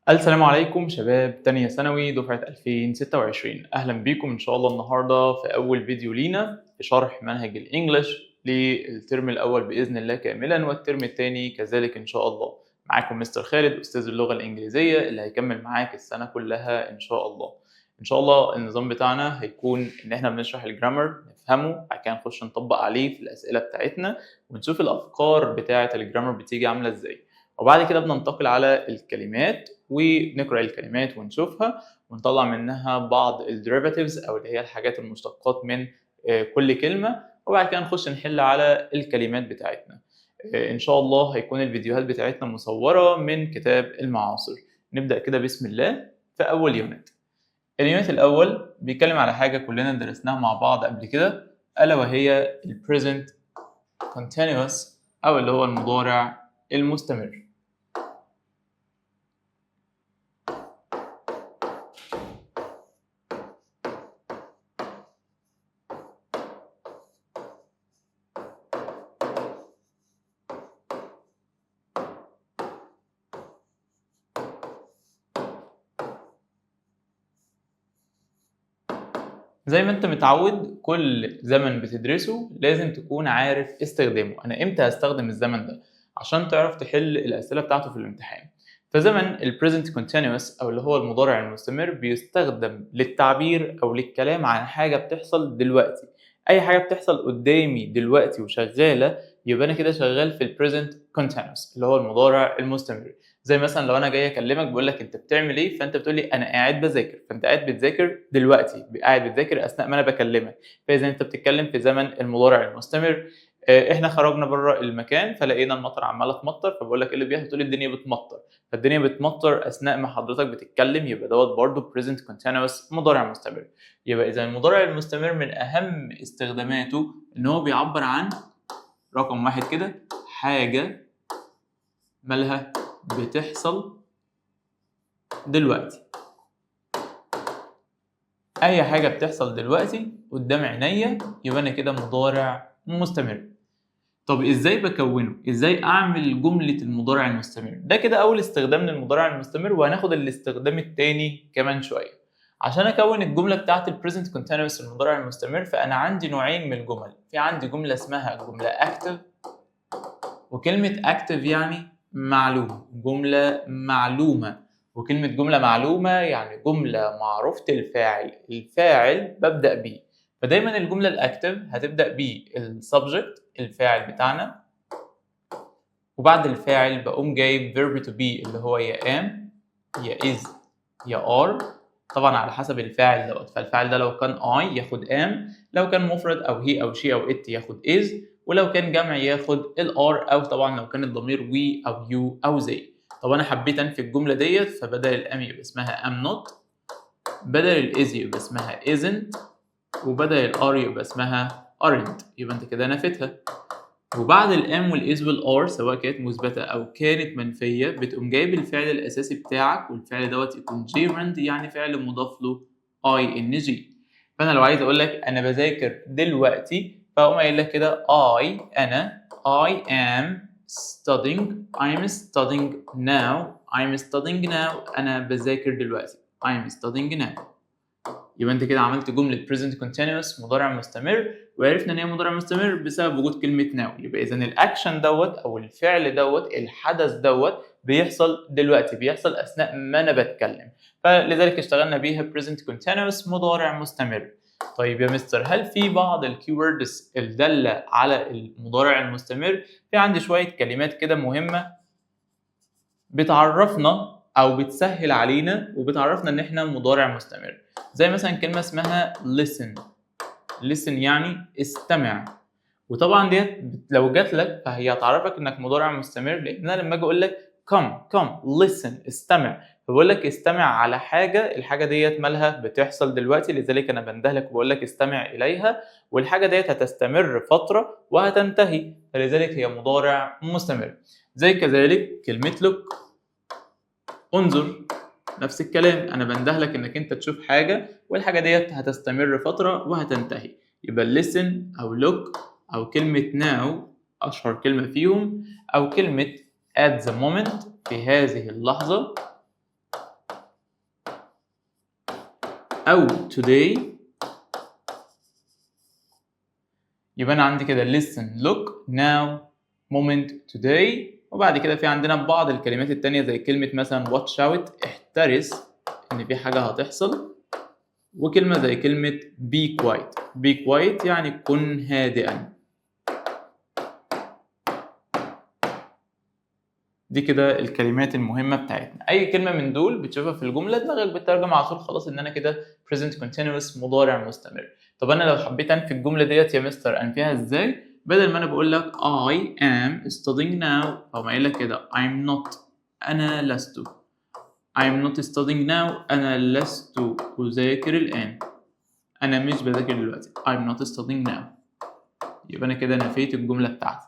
السلام عليكم شباب تانية ثانوي دفعة 2026، أهلا بيكم إن شاء الله النهاردة في أول فيديو لينا في شرح منهج ال English للترم الأول بإذن الله كاملا، والترم الثاني كذلك إن شاء الله. معاكم مستر خالد أستاذ اللغة الإنجليزية اللي هيكمل معاك السنة كلها إن شاء الله. إن شاء الله النظام بتاعنا هيكون إن إحنا بنشرح ال grammar نفهمه، بعد كده نخش نطبق عليه في الأسئلة بتاعتنا ونشوف الأفكار بتاعة ال grammar بتيجي عاملة إزاي، وبعد كده بننتقل على الكلمات ونقرأ الكلمات ونشوفها ونطلع منها بعض ال derivatives أو اللي هي الحاجات المشتقات من كل كلمة، وبعد كده نخش نحل على الكلمات بتاعتنا. إن شاء الله هيكون الفيديوهات بتاعتنا مصورة من كتاب المعاصر. نبدأ كده بسم الله في أول unit. ال unit الأول بيتكلم على حاجة كلنا درسناها مع بعض قبل كده، ألا وهي ال present continuous أو اللي هو المضارع المستمر. زي ما انت متعود كل زمن بتدرسه لازم تكون عارف استخدامه، انا امتى هستخدم الزمن ده عشان تعرف تحل الاسئله بتاعته في الامتحان. فزمن ال present continuous او اللي هو المضارع المستمر بيستخدم للتعبير او للكلام عن حاجه بتحصل دلوقتي. اي حاجه بتحصل قدامي دلوقتي وشغاله يبقى انا كده شغال في ال present continuous اللي هو المضارع المستمر. زي مثلا لو انا جاي اكلمك بقول لك انت بتعمل ايه، فانت بتقول لي انا قاعد بذاكر، فانت قاعد بتذاكر دلوقتي، قاعد بتذاكر اثناء ما انا بكلمك، فاذا انت بتتكلم في زمن المضارع المستمر. احنا خرجنا بره المكان فلقينا المطر عماله تمطر، فبقول لك ايه اللي بيحصل؟ تقول لي الدنيا بتمطر، فالدنيا بتمطر اثناء ما حضرتك بتتكلم، يبقى دوت برضه present continuous مضارع مستمر. يبقى اذا المضارع المستمر من اهم استخداماته ان هو بيعبر عن رقم واحد كده حاجه مالها بتحصل دلوقتي، اي حاجه بتحصل دلوقتي قدام عينيا يبقى انا كده مضارع مستمر. طب ازاي بكونه؟ ازاي اعمل جمله المضارع المستمر؟ ده كده اول استخدام للمضارع المستمر، وهناخد الاستخدام التاني كمان شويه. عشان اكون الجمله بتاعت ال present continuous المضارع المستمر فانا عندي نوعين من الجمل. في عندي جمله اسمها جمله active، وكلمه active يعني معلومه، جمله معلومه، وكلمه جمله معلومه يعني جمله معروفه الفاعل، الفاعل ببدا بيه. فدايما الجمله ال active هتبدا بال subject الفاعل بتاعنا، وبعد الفاعل بقوم جايب verb to be اللي هو يا am يا is يا are، طبعا على حسب الفاعل دوت. فالفاعل ده لو كان I ياخد am، لو كان مفرد او he او she او it ياخد is، ولو كان جمع ياخد ال are، او طبعا لو كان الضمير we او you او they. طب انا حبيت انفي الجمله ديت، فبدل ال am يبقى اسمها am not، بدل ال is يبقى اسمها isn't، وبدل ال are يبقى اسمها aren't، يبقى انت كده نفيتها. وبعد ال am وال is وال are سواء كانت مثبتة أو كانت منفية بتقوم جايب الفعل الأساسي بتاعك، والفعل دوت يكون gerund يعني فعل مضاف له ing. فأنا لو عايز أقول لك أنا بذاكر دلوقتي فأقوم قايل لك كده I أنا I am studying، I'm studying now، I'm studying now، أنا بذاكر دلوقتي، I'm studying now. يبقى انت كده عملت جملة present continuous مضارع مستمر، وعرفنا ان هي مضارع مستمر بسبب وجود كلمة now. يبقى اذا الاكشن دوت او الفعل دوت الحدث دوت بيحصل دلوقتي، بيحصل اثناء ما انا بتكلم، فلذلك اشتغلنا بيها present continuous مضارع مستمر. طيب يا مستر، هل في بعض ال keywords الدالة على المضارع المستمر؟ في عندي شوية كلمات كده مهمة بتعرفنا او بتسهل علينا وبتعرفنا ان احنا مضارع مستمر، زي مثلا كلمة اسمها listen. listen يعني استمع، وطبعا ديت لو جات لك فهي هتعرفك انك مضارع مستمر، لان انا لما اجي اقول لك come come listen استمع، فبقول لك استمع على حاجة، الحاجة ديت مالها بتحصل دلوقتي، لذلك انا بندهلك وبقول لك استمع اليها، والحاجة ديت هتستمر فترة وهتنتهي، فلذلك هي مضارع مستمر. زي كذلك كلمة look، انظر، نفس الكلام، انا بندهلك انك انت تشوف حاجه والحاجه ديت هتستمر فتره وهتنتهي. يبقى listen او look او كلمه now اشهر كلمه فيهم، او كلمه at the moment في هذه اللحظه، او today. يبقى انا عندي كده listen، look، now، moment، today. وبعد كده في عندنا بعض الكلمات التانية زي كلمة مثلا watch out، احترس ان في حاجة هتحصل، وكلمة زي كلمة be quiet. be quiet يعني كن هادئا. دي كده الكلمات المهمة بتاعتنا. أي كلمة من دول بتشوفها في الجملة دماغك بتترجم على طول خلاص إن أنا كده present continuous مضارع مستمر. طب أنا لو حبيت أنفي الجملة ديت يا مستر أنفيها إزاي؟ بدل ما أنا بقول لك I am studying now، أو ما قايل لك كده I'm not، أنا لست، I'm not studying now، أنا لست أذاكر الآن، أنا مش بذاكر دلوقتي، I'm not studying now. يبقى أنا كده نفيت الجملة بتاعتي.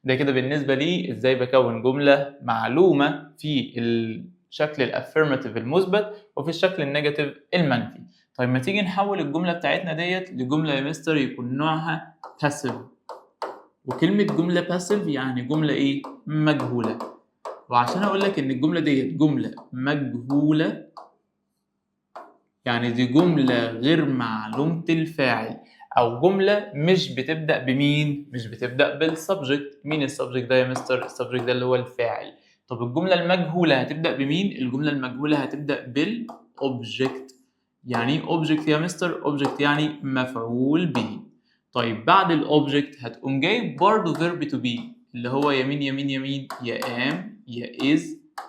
ده كده بالنسبة لي إزاي بكون جملة معلومة في الشكل ال affirmative المثبت وفي الشكل ال negative المنفي. طيب ما تيجي نحول الجملة بتاعتنا ديت لجملة يا مستر يكون نوعها passive. وكلمة جملة passive يعني جملة إيه؟ مجهولة. وعشان أقول لك إن الجملة ديت جملة مجهولة يعني دي جملة غير معلومة الفاعل، أو جملة مش بتبدأ بمين؟ مش بتبدأ بال subject. مين ال subject ده يا مستر؟ ال subject ده اللي هو الفاعل. طب الجملة المجهولة هتبدأ بمين؟ الجملة المجهولة هتبدأ بال object. يعني ايه object يا مستر؟ object يعني مفعول به. طيب بعد ال object هتقوم جايب برضه verb to be اللي هو يمين يمين يمين، يا am يا is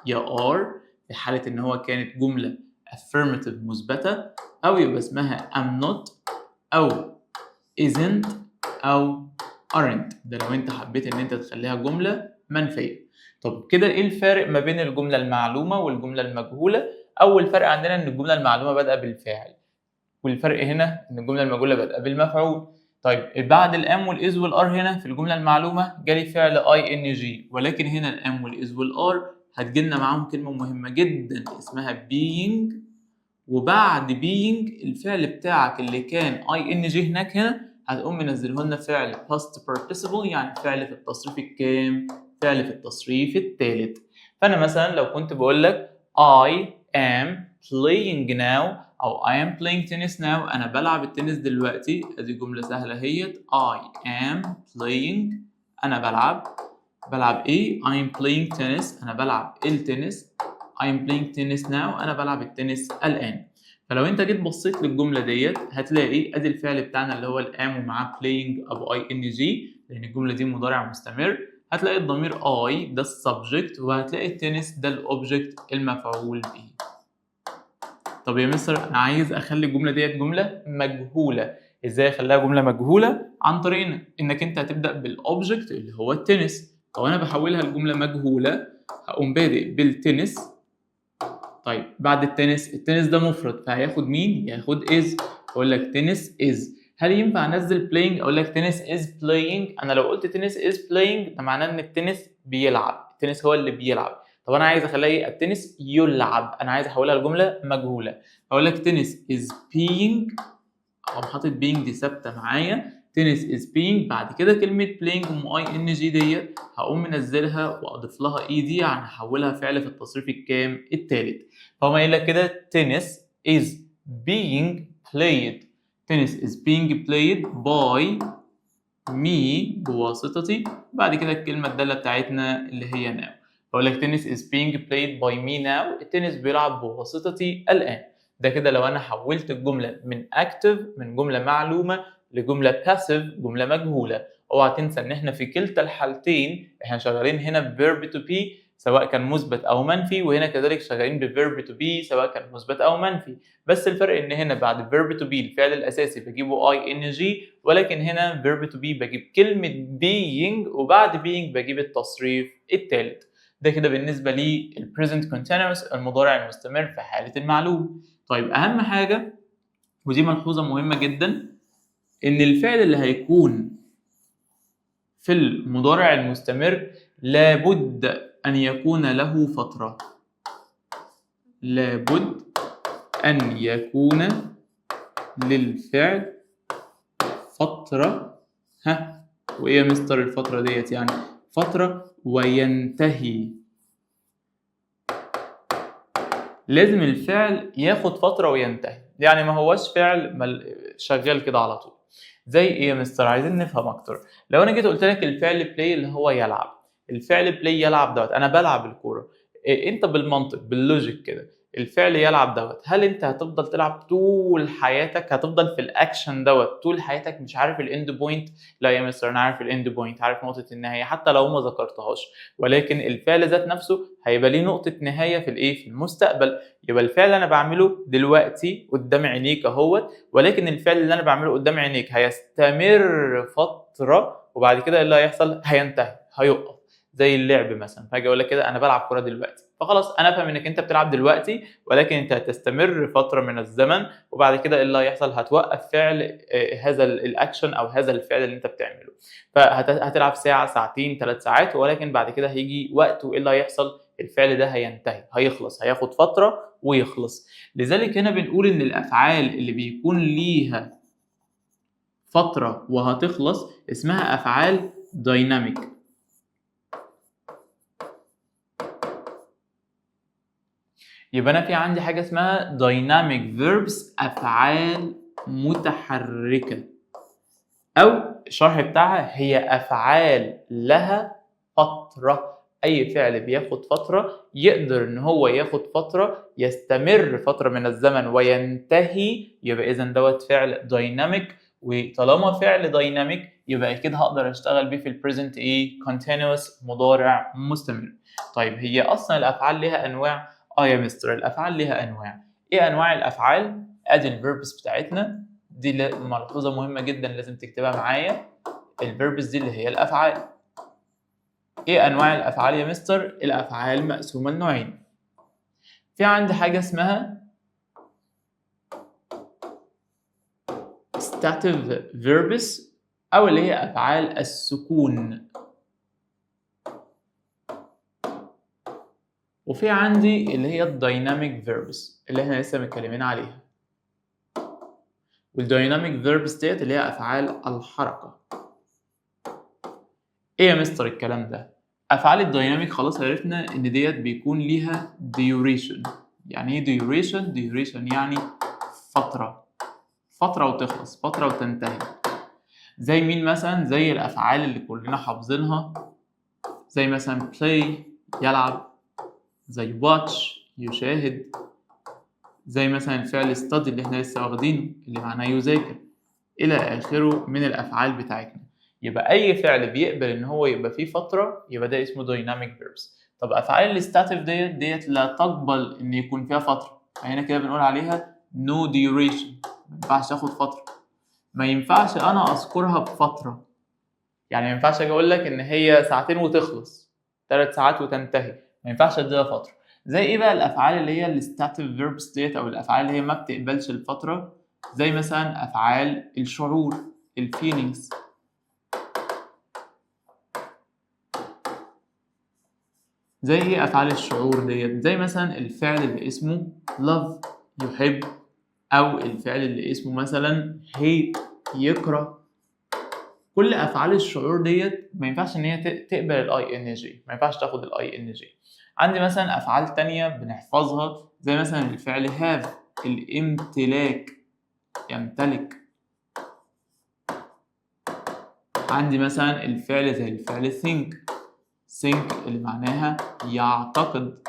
يا are في حالة إن هو كانت جملة affirmative مثبتة، أو يبقى اسمها am not أو isn't أو aren't. ده لو أنت حبيت إن أنت تخليها جملة منفية. طب كده إيه الفارق ما بين الجملة المعلومة والجملة المجهولة؟ أول فرق عندنا إن الجملة المعلومة بادئة بالفاعل، والفرق هنا إن الجملة المجهولة بادئة بالمفعول. طيب بعد ال am وال is وال are هنا في الجملة المعلومة جالي فعل ing، ولكن هنا ال am وال is وال are هتجيلنا معاهم كلمة مهمة جدا اسمها being، وبعد being الفعل بتاعك اللي كان ing هناك هنا هتقوم منزله لنا فعل past participle، يعني فعل في التصريف الكام؟ فعل في التصريف الثالث. فأنا مثلا لو كنت بقول لك I am playing now أو I am playing tennis now، أنا بلعب التنس دلوقتي، أدي جملة سهلة اهيت، I am playing، أنا بلعب إيه؟ I am playing tennis، أنا بلعب التنس، I am playing tennis now، أنا بلعب التنس الآن. فلو أنت جيت بصيت للجملة ديت هتلاقي أدي الفعل بتاعنا اللي هو ال am ومعاه playing أو ing، لأن الجملة دي مضارع مستمر. هتلاقي الضمير I ده ال subject، وهتلاقي التنس ده ال object المفعول به. طب يا مستر أنا عايز أخلي الجملة ديت جملة مجهولة، إزاي أخليها جملة مجهولة؟ عن طريق إنك أنت هتبدأ بال object اللي هو التنس. لو أنا بحولها لجملة مجهولة هقوم بادئ بالتنس. طيب بعد التنس، التنس ده مفرد فهياخد مين؟ ياخد is. أقول لك tennis is. هل ينفع أنزل playing؟ أقول لك tennis is playing. أنا لو قلت tennis is playing ده معناه إن التنس بيلعب، التنس هو اللي بيلعب. طب أنا عايز أخليها إيه؟ التنس يلعب، أنا عايز أحولها لجملة مجهولة. أقول لك tennis is being، أقوم حاطط being دي ثابتة معايا، tennis is being، بعد كده كلمة playing ing ديت هقوم منزلها وأضيف لها ed، يعني هحولها فعل في التصريف الكام؟ التالت. فهو قايل لك كده tennis is being played، tennis is being played by me بواسطتي، بعد كده الكلمة الدالة بتاعتنا اللي هي now. بقول لك tennis is being played by me now، التنس بيلعب بواسطتي الآن. ده كده لو أنا حولت الجملة من active، من جملة معلومة، لجملة passive، جملة مجهولة. اوعى تنسى ان احنا في كلتا الحالتين احنا شغالين هنا ب verb to be سواء كان مثبت او منفي، وهنا كذلك شغالين ب verb to be سواء كان مثبت او منفي، بس الفرق ان هنا بعد verb to be الفعل الاساسي بجيبه ing، ولكن هنا verb to be بجيب كلمة being وبعد being بجيب التصريف الثالث. ده كده بالنسبة لل present continuous المضارع المستمر في حالة المعلوم. طيب أهم حاجة، ودي ملحوظة مهمة جدا، إن الفعل اللي هيكون في المضارع المستمر لابد أن يكون له فترة، لابد أن يكون للفعل فترة. ها، وإيه يا مستر الفترة ديت؟ يعني فترة وينتهي لازم الفعل ياخد فترة وينتهي، يعني ما هوش فعل شغال كده على طول. زي ايه يا مستر؟ عايزين نفهم اكتر. لو انا جيت قلت لك الفعل play اللي هو يلعب، الفعل play يلعب دوت، انا بلعب الكوره، إيه انت بالمنطق بال logic كده الفعل يلعب دوت، هل انت هتفضل تلعب طول حياتك؟ هتفضل في الاكشن دوت طول حياتك مش عارف ال end point؟ لا يا مستر، انا عارف ال end point، عارف نقطة النهاية حتى لو ما ذكرتهاش، ولكن الفعل ذات نفسه هيبقى ليه نقطة نهاية في الايه؟ في المستقبل. يبقى الفعل انا بعمله دلوقتي قدام عينيك اهوت، ولكن الفعل اللي انا بعمله قدام عينيك هيستمر فترة وبعد كده ايه اللي هيحصل؟ هينتهي، هيقف. زي اللعب مثلا، فاجي اقول لك كده انا بلعب كورة دلوقتي، فخلاص انا افهم انك انت بتلعب دلوقتي، ولكن انت هتستمر فترة من الزمن وبعد كده ايه اللي هيحصل؟ هتوقف فعل هذا الاكشن او هذا الفعل اللي انت بتعمله. فهتلعب ساعه، ساعتين، 3 ساعات، ولكن بعد كده هيجي وقت وايه اللي هيحصل؟ الفعل ده هينتهي، هيخلص، هياخد فترة ويخلص. لذلك هنا بنقول ان الافعال اللي بيكون ليها فترة وهتخلص اسمها افعال dynamic. يبقى انا في عندي حاجة اسمها dynamic verbs، افعال متحركة، او الشرح بتاعها هي افعال لها فترة. اي فعل بياخد فترة يقدر ان هو ياخد فترة، يستمر فترة من الزمن وينتهي، يبقى اذا دوت فعل dynamic. وطالما فعل dynamic يبقى اكيد هقدر اشتغل بيه في ال present ايه؟ continuous، مضارع مستمر. طيب هي اصلا الافعال ليها انواع؟ يا مستر الافعال ليها انواع. ايه انواع الافعال؟ ادي ال verbs بتاعتنا دي، ملحوظة مهمة جدا لازم تكتبها معايا. ال verbs دي اللي هي الافعال. ايه انواع الافعال يا مستر؟ الافعال مقسومة لنوعين. في عندي حاجة اسمها stative verbs او اللي هي افعال السكون، وفي عندي اللي هي ال dynamic verbs اللي احنا لسه متكلمين عليها. وال dynamic verbs ديت اللي هي افعال الحركة. ايه يا مستر الكلام ده؟ افعال ال dynamic خلاص عرفنا ان ديت بيكون ليها duration. يعني ايه duration؟ duration يعني فترة، فترة وتخلص، فترة وتنتهي. زي مين مثلا؟ زي الافعال اللي كلنا حافظينها، زي مثلا play يلعب، زي watch يشاهد، زي مثلا الفعل study اللي احنا لسه واخدينه اللي معناه يذاكر، الى اخره من الافعال بتاعتنا. يبقى اي فعل بيقبل ان هو يبقى فيه فترة يبقى ده اسمه dynamic verbs. طب افعال ال stative ديت لا تقبل ان يكون فيها فترة، فهنا كده بنقول عليها no duration، ما ينفعش تاخد فترة، ما ينفعش انا اذكرها بفترة. يعني ما ينفعش اجي اقول لك ان هي ساعتين وتخلص، 3 ساعات وتنتهي، ما ينفعش اديها فترة. زي ايه بقى الافعال اللي هي ال stative verbs ديت او الافعال اللي هي ما بتقبلش الفترة؟ زي مثلا افعال الشعور، ال feelings. زي ايه افعال الشعور ديت؟ زي مثلا الفعل اللي اسمه love يحب، او الفعل اللي اسمه مثلا hate يكره. كل افعال الشعور ديت ما ينفعش ان هي تقبل ال ing، ما ينفعش تاخد ال ing. عندي مثلا افعال تانية بنحفظها زي مثلا الفعل have الامتلاك، يمتلك. عندي مثلا الفعل زي الفعل think، think اللي معناها يعتقد.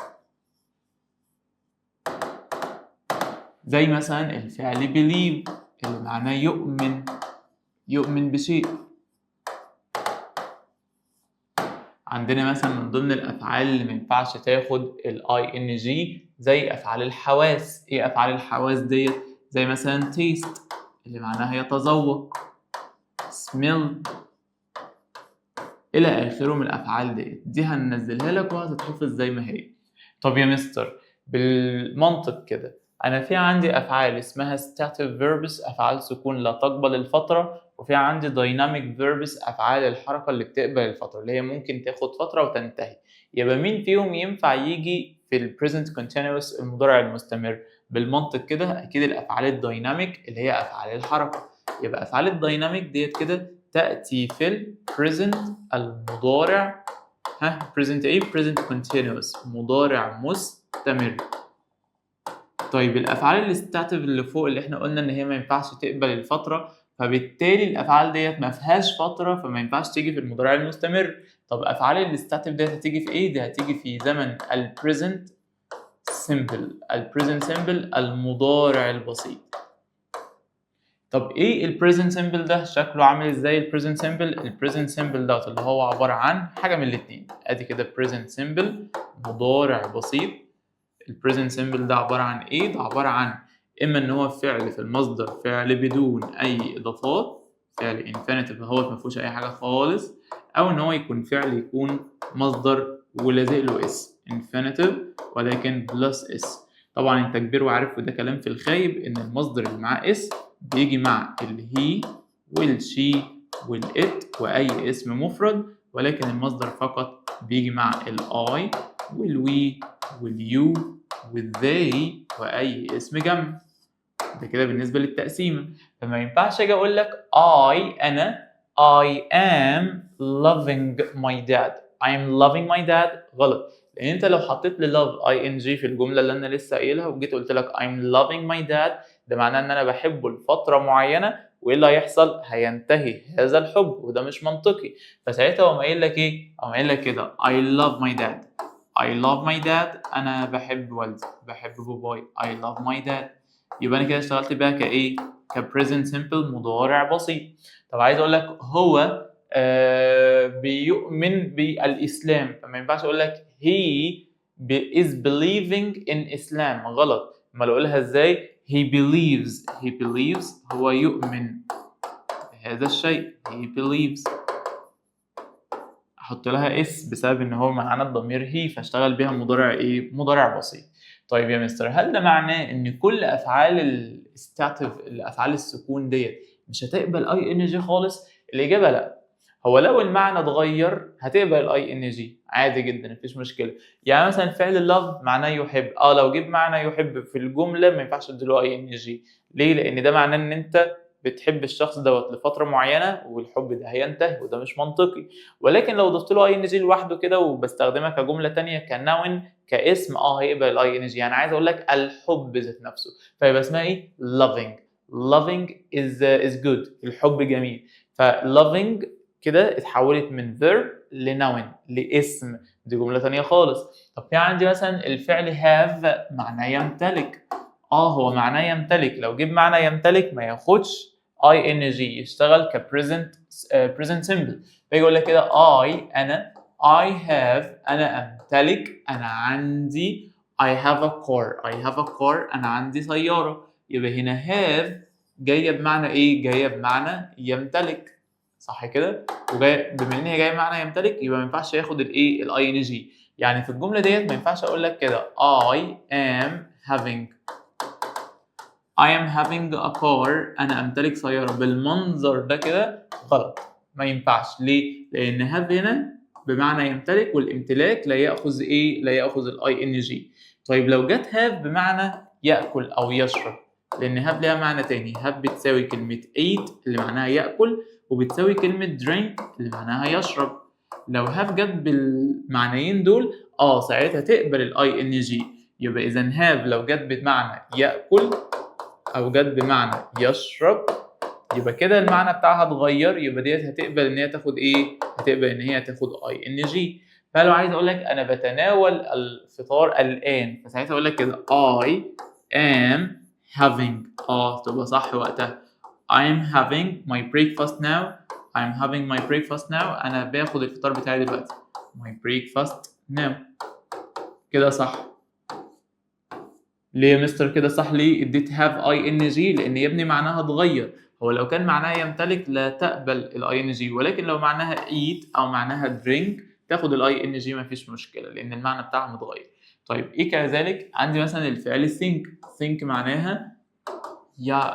زي مثلا الفعل believe اللي معناه يؤمن، يؤمن بشيء. عندنا مثلا من ضمن الافعال اللي ما ينفعش تاخد ال ing زي افعال الحواس. ايه افعال الحواس ديت؟ زي مثلا taste اللي معناها يتذوق، smell، الى اخره من الافعال ديت. دي هننزلها لك وهتتحفظ زي ما هي. طب يا مستر بالمنطق كده انا في عندي افعال اسمها stative verbs، افعال سكون لا تقبل الفترة، وفي عندي dynamic verbs، افعال الحركة اللي بتقبل الفترة اللي هي ممكن تاخد فترة وتنتهي. يبقى مين فيهم ينفع يجي في ال present continuous المضارع المستمر؟ بالمنطق كده اكيد الافعال ال dynamic اللي هي افعال الحركة. يبقى افعال ال dynamic ديت كده تاتي في ال present المضارع، ها present ايه؟ present continuous، مضارع مستمر. طيب الافعال ال stative اللي فوق اللي احنا قلنا ان هي ما ينفعش تقبل الفتره، فبالتالي الافعال ديت ما فيهاش فتره، فما ينفعش تيجي في المضارع المستمر. طب افعال ال stative ديت هتيجي في ايه؟ دي هتيجي في زمن ال present simple، ال present simple، المضارع البسيط. طب ايه ال present simple ده؟ شكله عامل ازاي ال present simple؟ ال present simple دوت اللي هو عبارة عن حاجة من الاثنين. ادي كده present simple، مضارع بسيط. ال present simple ده عبارة عن ايه؟ ده عبارة عن اما ان هو فعل في المصدر، فعل بدون اي اضافات، فعل infinitive اهوت ما فيهوش اي حاجة خالص، او ان هو يكون فعل يكون مصدر ولازق له s، infinitive ولكن plus s. طبعا انت كبير وعارف، وده كلام في الخايب، ان المصدر اللي معاه s بيجي مع ال he وال she وال it واي اسم مفرد، ولكن المصدر فقط بيجي مع ال I وال we وال you وال they واي اسم جمع. ده كده بالنسبة للتقسيمه. فما ينفعش اجي اقول لك I، انا، I am loving my dad، I am loving my dad، غلط. لان انت لو حطيت لي love ing في الجملة اللي انا لسه قايلها وجيت قلت لك I'm loving my dad، ده معناه ان انا بحبه لفترة معينه، وايه اللي هيحصل؟ هينتهي هذا الحب، وده مش منطقي. فساعتها هو قايل لك ايه؟ قام قايل لك كده I love my dad، I love my dad، انا بحب والدي، بحب باباي، I love my dad. يبقى انا كده اشتغلت بيها كايه؟ ك present simple، مضارع بسيط. طب عايز اقول لك هو بيؤمن بالاسلام، فما ينفعش اقول لك he is believing in Islam، غلط. امال اقولها ازاي؟ he believes، he believes، هو يؤمن بهذا الشيء، he believes. احط لها s بسبب ان هو معانا الضمير he، فاشتغل بيها مضارع ايه؟ مضارع بسيط. طيب يا مستر، هل ده معناه ان كل افعال ال stative، الافعال السكون ديت، مش هتقبل ing خالص؟ الاجابة لا. هو لو المعنى اتغير هتقبل ال ing عادي جدا، مفيش مشكله. يعني مثلا فعل love معناه يحب، لو جيب معنى يحب في الجملة ما ينفعش تديله ing. ليه؟ لان ده معناه ان انت بتحب الشخص دوت لفترة معينة والحب ده هينتهي، وده مش منطقي. ولكن لو ضفت له ing لوحده كده وبستخدمها كجمله تانية، ك noun، كاسم، هيقبل ال ing. يعني عايز اقول لك الحب ذات نفسه، فيبقى اسمها ايه؟ loving. loving is good، الحب جميل. ف loving كده اتحولت من verb ل noun، لاسم، دي جملة تانية خالص. طب في عندي مثلا الفعل have معناه يمتلك. هو معناه يمتلك، لو جيب معنى يمتلك ما ياخدش ing، يشتغل ك present simple. فيجي يقول لك كده I، انا، I have، انا امتلك، انا عندي، I have a car، I have a car، انا عندي سيارة. يبقى هنا have جاية بمعنى ايه؟ جاية بمعنى يمتلك، صح كده؟ وجاي بما ان هي جاية بمعنى يمتلك يبقى ما ينفعش ياخد الايه؟ ال ing. يعني في الجملة ديت ما ينفعش اقول لك كده I am having، I am having a car، انا امتلك سياره، بالمنظر ده كده غلط، ما ينفعش. ليه؟ لان have هنا بمعنى يمتلك، والامتلاك لا ياخذ ايه؟ لا ياخذ ال ing. طيب لو جت have بمعنى ياكل او يشرب، لان have ليها معنى تاني، have بتساوي كلمة eat اللي معناها ياكل، وبتساوي كلمة drink اللي معناها يشرب. لو have جت بالمعنيين دول ساعتها تقبل ال ing. يبقى اذا have لو جت بمعنى ياكل او جت بمعنى يشرب يبقى كده المعنى بتاعها اتغير، يبقى ديت هتقبل ان هي تاخد ايه؟ هتقبل ان هي تاخد ing. فلو عايز اقول لك انا بتناول الفطار الان، فساعتها اقول لك كده I am having، تبقى صح وقتها، I am having my breakfast now، I am having my breakfast now، انا باخد الفطار بتاعي دلوقتي، my breakfast now، كده صح. ليه يا مستر كده صح؟ ليه اديت have ing؟ لان يا ابني معناها اتغير. هو لو كان معناها يمتلك لا تقبل ال ing، ولكن لو معناها eat او معناها drink تاخد ال ing، مفيش مشكله، لان المعنى بتاعها متغير. طيب ايه كذلك؟ عندي مثلا الفعل think. think معناها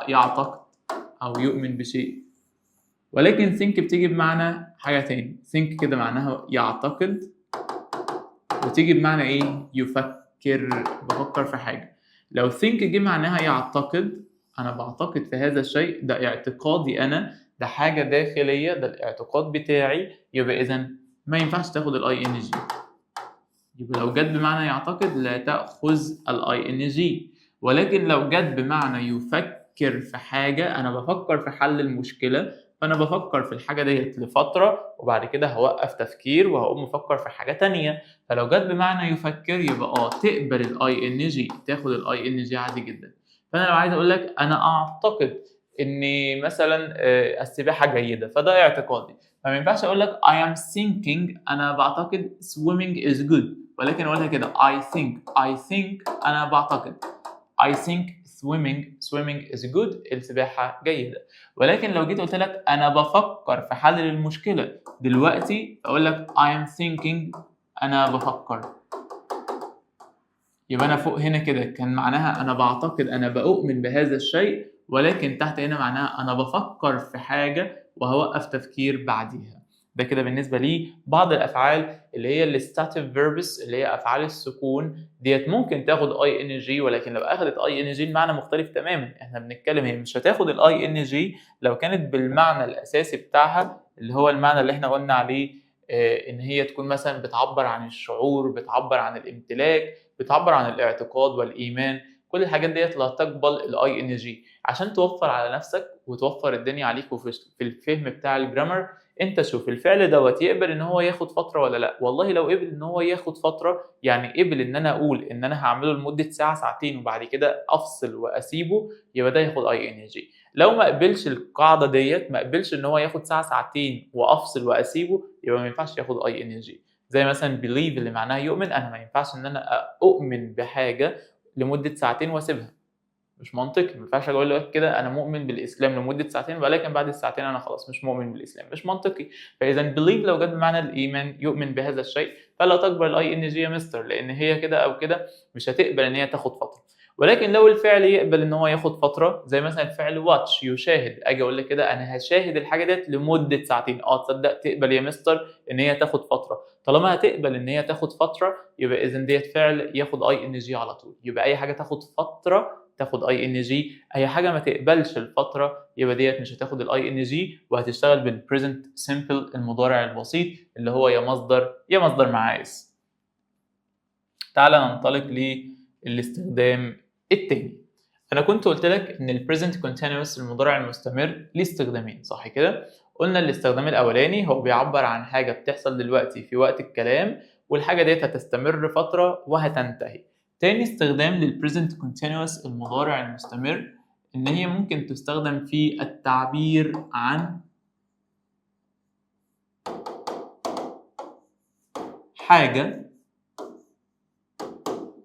يعتقد او يؤمن بشيء، ولكن think بتيجي بمعنى حاجة تاني. think كده معناها يعتقد، وتيجي بمعنى ايه؟ يفكر، بفكر في حاجة. لو think جه معناها يعتقد، انا بعتقد في هذا الشيء، ده اعتقادي انا، ده حاجة داخليه، ده الاعتقاد بتاعي، يبقى اذا ما ينفعش تاخد ال ing. يبقى لو جت بمعنى يعتقد لا تاخذ ال ing. ولكن لو جت بمعنى يفكر في حاجة، انا بفكر في حل المشكله، فانا بفكر في الحاجة ديت لفترة وبعد كده هوقف تفكير وهقوم افكر في حاجة تانية. فلو جت بمعنى يفكر يبقى تقبل ال ing، تاخد ال ing عادي جدا. فانا لو عايز اقول لك انا اعتقد ان مثلا السباحة جيده، فده اعتقادي، فما ينفعش اقول لك I am thinking، انا بعتقد swimming is good، ولكن اقولها كده I think، I think انا بعتقد، I think swimming is good، السباحة جيدة. ولكن لو جيت قلت لك أنا بفكر في حل للمشكلة دلوقتي، أقول لك I am thinking، أنا بفكر. يبقى أنا فوق هنا كده كان معناها أنا بعتقد، أنا بأؤمن بهذا الشيء، ولكن تحت هنا معناها أنا بفكر في حاجة وهوقف تفكير بعديها. ده كده بالنسبة لي بعض الأفعال اللي هي ال stative verbs، اللي هي أفعال السكون ديت، ممكن تاخد ing، ولكن لو اخدت ing المعنى مختلف تماما. احنا بنتكلم هي مش هتاخد ال ing لو كانت بالمعنى الاساسي بتاعها، اللي هو المعنى اللي احنا قلنا عليه ان هي تكون مثلا بتعبر عن الشعور، بتعبر عن الامتلاك، بتعبر عن الاعتقاد والايمان. كل الحاجات ديت لا تقبل ال ing. عشان توفر على نفسك وتوفر الدنيا عليك وفي الفهم بتاع ال grammar، انت شوف الفعل دوت يقبل ان هو ياخد فترة ولا لا. والله لو قبل ان هو ياخد فتره، يعني قبل ان انا اقول ان انا هعمله لمدة ساعة ساعتين وبعد كده افصل واسيبه، يبقى ده ياخد ing. لو ما قبلش القاعدة ديت، ما قبلش ان هو ياخد ساعة ساعتين وافصل واسيبه، يبقى ما ينفعش ياخد ing. زي مثلا believe اللي معناها يؤمن، انا ما ينفعش ان انا اؤمن بحاجة لمدة ساعتين واسيبها، مش منطقي. ما ينفعش اقول لك كده انا مؤمن بالاسلام لمدة ساعتين ولكن بعد الساعتين انا خلاص مش مؤمن بالاسلام، مش منطقي. فاذا believe لو جت بمعنى الايمان، يؤمن بهذا الشيء، فلا تقبل ال ing يا مستر، لان هي كده او كده مش هتقبل ان هي تاخد فتره. ولكن لو الفعل يقبل ان هو ياخد فتره، زي مثلا الفعل watch يشاهد، اجي اقول لك كده انا هشاهد الحاجة ديت لمدة ساعتين، تصدق تقبل يا مستر ان هي تاخد فتره. طالما هتقبل ان هي تاخد فترة يبقى اذا ديت فعل ياخد ing على طول. يبقى اي حاجة تاخد فترة تاخد ing، اي حاجة ما تقبلش الفترة يبقى ديت مش هتاخد ال ing وهتشتغل بال present simple، المضارع البسيط اللي هو يا مصدر يا مصدر مع s. تعال ننطلق للاستخدام التاني. انا كنت قلت لك ان ال present continuous، المضارع المستمر، ليه استخدامين، صح كده؟ قلنا الاستخدام الاولاني هو بيعبر عن حاجة بتحصل دلوقتي في وقت الكلام، والحاجة ديت هتستمر فترة وهتنتهي. تاني استخدام لل present continuous، المضارع المستمر، ان هي ممكن تستخدم في التعبير عن حاجة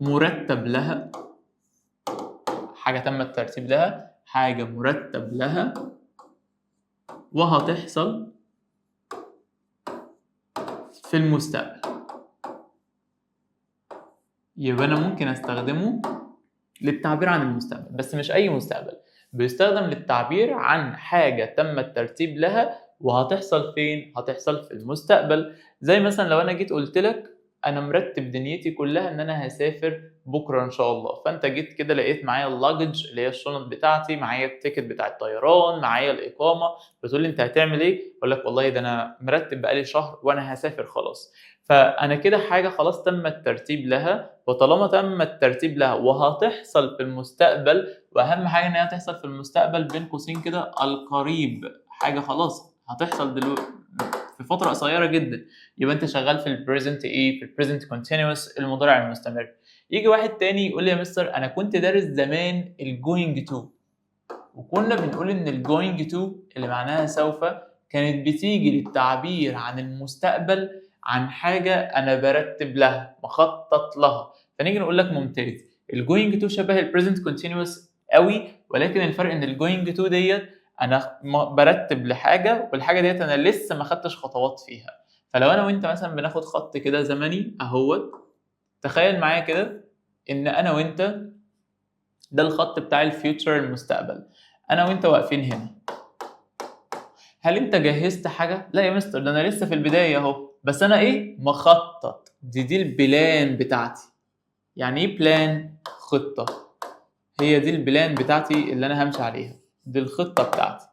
مرتب لها، حاجة تم الترتيب لها، حاجة مرتب لها وهتحصل في المستقبل. يبقى أنا ممكن أستخدمه للتعبير عن المستقبل، بس مش أي مستقبل، بيستخدم للتعبير عن حاجة تم الترتيب لها وهتحصل فين؟ هتحصل في المستقبل. زي مثلا لو أنا جيت قلت لك أنا مرتب دنيتي كلها إن أنا هسافر بكرة إن شاء الله، فأنت جيت كده لقيت معايا ال luggage اللي هي الشنط بتاعتي، معايا ال ticket بتاع الطيران، معايا الإقامة، بتقول لي أنت هتعمل إيه؟ أقول لك والله ده أنا مرتب بقالي شهر وأنا هسافر خلاص. فأنا كده حاجة خلاص تم الترتيب لها، وطالما تم الترتيب لها وهتحصل في المستقبل، وأهم حاجة إن هي هتحصل في المستقبل بين قوسين كده القريب، حاجة خلاص هتحصل دلوقتي في فترة قصيرة جدا، يبقى أنت شغال في ال present إيه؟ في ال present continuous، المضارع المستمر. يجي واحد تاني يقول لي يا مستر أنا كنت دارس زمان ال going to، وكنا بنقول إن ال going to اللي معناها سوف كانت بتيجي للتعبير عن المستقبل، عن حاجة أنا برتب لها، مخطط لها. فنيجي نقول لك ممتاز، ال going to شبه ال present continuous قوي، ولكن الفرق إن ال going to ديت أنا برتب لحاجة والحاجة ديت أنا لسه ما خدتش خطوات فيها. فلو أنا وأنت مثلا بناخد خط كده زمني أهوت، تخيل معايا كده إن أنا وأنت ده الخط بتاع ال future المستقبل، أنا وأنت واقفين هنا. هل أنت جهزت حاجة؟ لا يا مستر، ده أنا لسه في البداية أهو، بس أنا إيه؟ مخطط، دي ال plan بتاعتي. يعني إيه plan؟ خطة. هي دي ال plan بتاعتي اللي أنا همشي عليها، دي الخطة بتاعتي،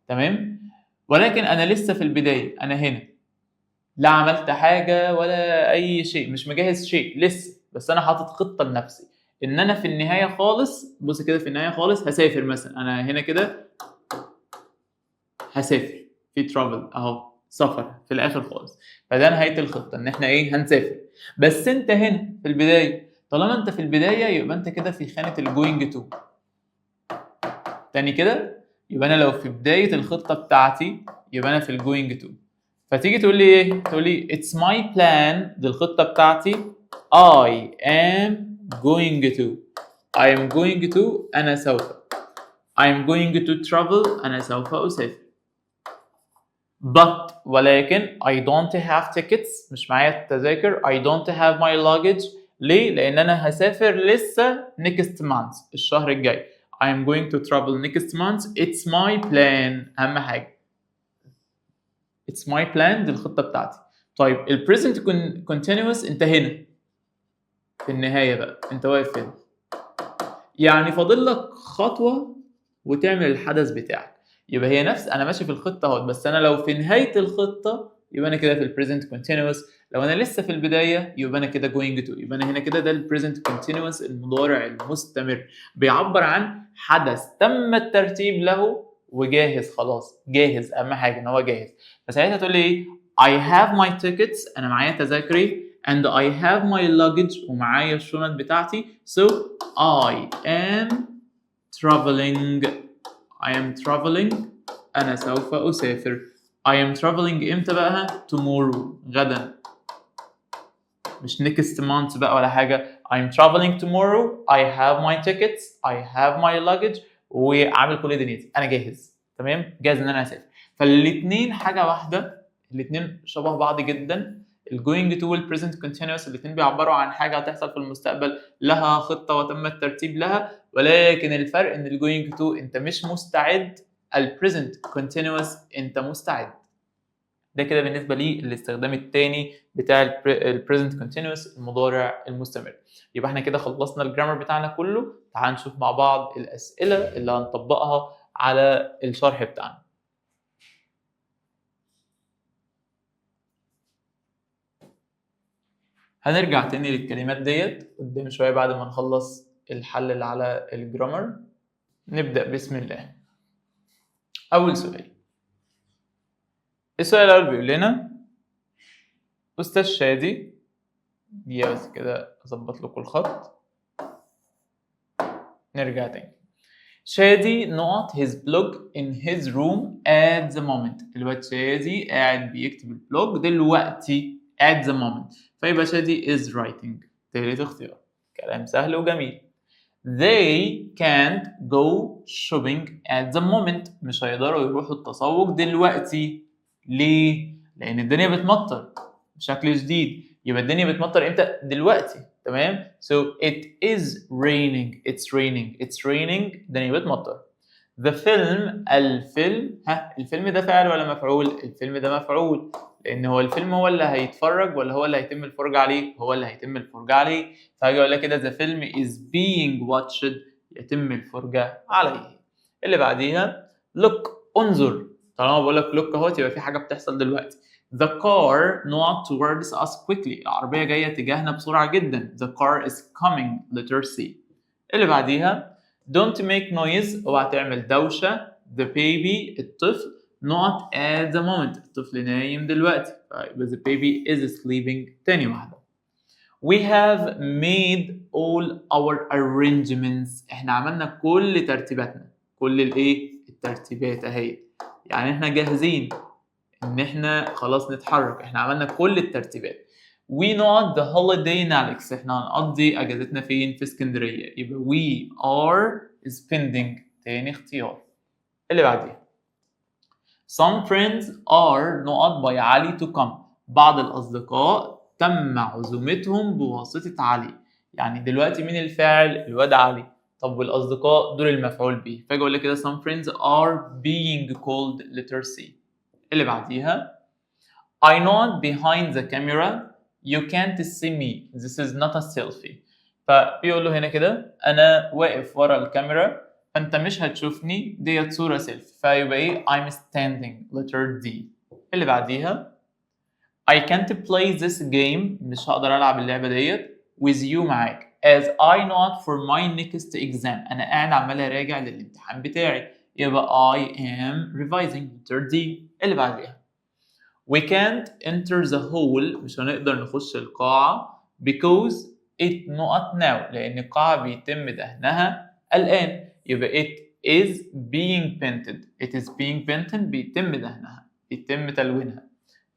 تمام؟ ولكن أنا لسه في البداية، أنا هنا لا عملت حاجة ولا أي شيء، مش مجهز شيء لسه، بس أنا حاطط خطة لنفسي. ان انا في النهاية خالص، بص كده، في النهاية خالص هسافر مثلا. انا هنا كده هسافر في travel اهو، سفر في الاخر خالص. فده نهاية الخطه، ان احنا ايه؟ هنسافر. بس انت هنا في البدايه، طالما انت في البداية يبقى انت كده في خانه ال going to. تاني كده، يبقى انا لو في بداية الخطة بتاعتي يبقى انا في ال going to. فتيجي تقول لي ايه؟ تقول لي it's my plan، دي الخطة بتاعتي، I am going to، I am going to، انا سوف، I am going to travel، انا سوف اسافر، but ولكن I don't have tickets، مش معايا التذاكر، I don't have my luggage. ليه؟ لأن أنا هسافر لسه next month، الشهر الجاي. I am going to travel next month، it's my plan. أهم حاجة it's my plan، دي الخطة بتاعتي. طيب، ال present continuous انت هنا في النهاية بقى، انت واقف هنا، يعني فاضل لك خطوة وتعمل الحدث بتاعك. يبقى هي نفس انا ماشي في الخطة اهوت، بس انا لو في نهاية الخطة يبقى انا كده في ال present continuous، لو انا لسه في البداية يبقى انا كده going to. يبقى انا هنا كده ده ال present continuous، المضارع المستمر، بيعبر عن حدث تم الترتيب له وجاهز، خلاص جاهز. اهم حاجة ان هو جاهز. فساعتها تقول لي ايه؟ I have my tickets، انا معايا تذاكري، and I have my luggage، ومعايا الشنط بتاعتي، so I am traveling، I am traveling، أنا سوف أسافر. I am traveling إمتى بقى؟ tomorrow، غدا، مش next month بقى ولا حاجة. I'm traveling tomorrow، I have my tickets، I have my luggage، وعامل كل دنيتي، أنا جاهز، تمام؟ جاهز إن أنا أسافر. فالاتنين حاجة واحدة، الاتنين شبه بعض جدا، ال going to وال present continuous، الاثنين بيعبروا عن حاجة هتحصل في المستقبل لها خطه وتم الترتيب لها، ولكن الفرق ان ال going to انت مش مستعد، ال present continuous انت مستعد. ده كده بالنسبة لي الاستخدام الثاني بتاع ال present continuous، المضارع المستمر. يبقى احنا كده خلصنا ال grammar بتاعنا كله. تعال نشوف مع بعض الاسئلة اللي هنطبقها على الشرح بتاعنا. هنرجع تاني للكلمات ديت قدام شوية بعد ما نخلص الحل اللي على ال grammar. نبدأ بسم الله. أول سؤال، السؤال الأول بيقول لنا أستاذ شادي، دقيقة بس كده أظبط لكم الخط. نرجع تاني. شادي نقط his blog in his room at the moment. الواد شادي قاعد بيكتب ال blog دلوقتي at the moment، فيبقى شادي is writing، تالت اختيار. كلام سهل وجميل. they can't go shopping at the moment، مش هيقدروا يروحوا التسوق دلوقتي. ليه؟ لأن الدنيا بتمطر بشكل شديد. يبقى الدنيا بتمطر امتى؟ دلوقتي، تمام؟ so it is raining، it's raining، it's raining، الدنيا بتمطر. the film، الفيلم، ها، الفيلم ده فاعل ولا مفعول؟ الفيلم ده مفعول، لان هو الفيلم هو اللي هيتفرج ولا هو اللي هيتم الفرجة عليه؟ هو اللي هيتم الفرجة عليه. فهاجي اقول لك كده the film is being watched، يتم الفرجة عليه. اللي بعديها look، انظر. طالما بقول لك look اهوت يبقى في حاجة بتحصل دلوقتي. The car نقط towards us quickly. العربية جاية تجاهنا بسرعة جدا. The car is coming، letter C. اللي بعديها don't make noise، اوعى تعمل دوشة. The baby، الطفل، نقط at the moment، الطفل نايم دلوقتي، فيبقى the baby is sleeping، تاني واحدة. We have made all our arrangements، احنا عملنا كل ترتيباتنا، كل الايه؟ الترتيبات اهي، يعني احنا جاهزين ان احنا خلاص نتحرك، احنا عملنا كل الترتيبات. We نقط the holiday in Alex، احنا هنقضي اجازتنا فين؟ في اسكندرية، يبقى we are spending، تاني اختيار. اللي بعديه Some friends are نقط by علي to come، بعض الأصدقاء تم عزومتهم بواسطة علي. يعني دلوقتي مين الفاعل؟ الواد علي. طب والأصدقاء دول المفعول به. فاجي أقول لك كده some friends are being called، letter C. اللي بعديها I نقط behind the camera، you can't see me، this is not a selfie. فبيقول له هنا كده أنا واقف ورا الكاميرا فأنت مش هتشوفني، ديت صورة سيلفي، فيبقى إيه؟ I'm standing، letter D. اللي بعديها I can't play this game، مش هقدر ألعب اللعبة ديت، with you، معاك، as I not for my next exam. أنا قاعد عمال أراجع للامتحان بتاعي، يبقى I am revising، letter D. اللي بعديها، we can't enter the hall، مش هنقدر نخش القاعة، because it نقط now، لأن القاعة بيتم دهنها الآن، يبقى it is being painted. it is being painted، بيتم دهنها، بيتم تلوينها.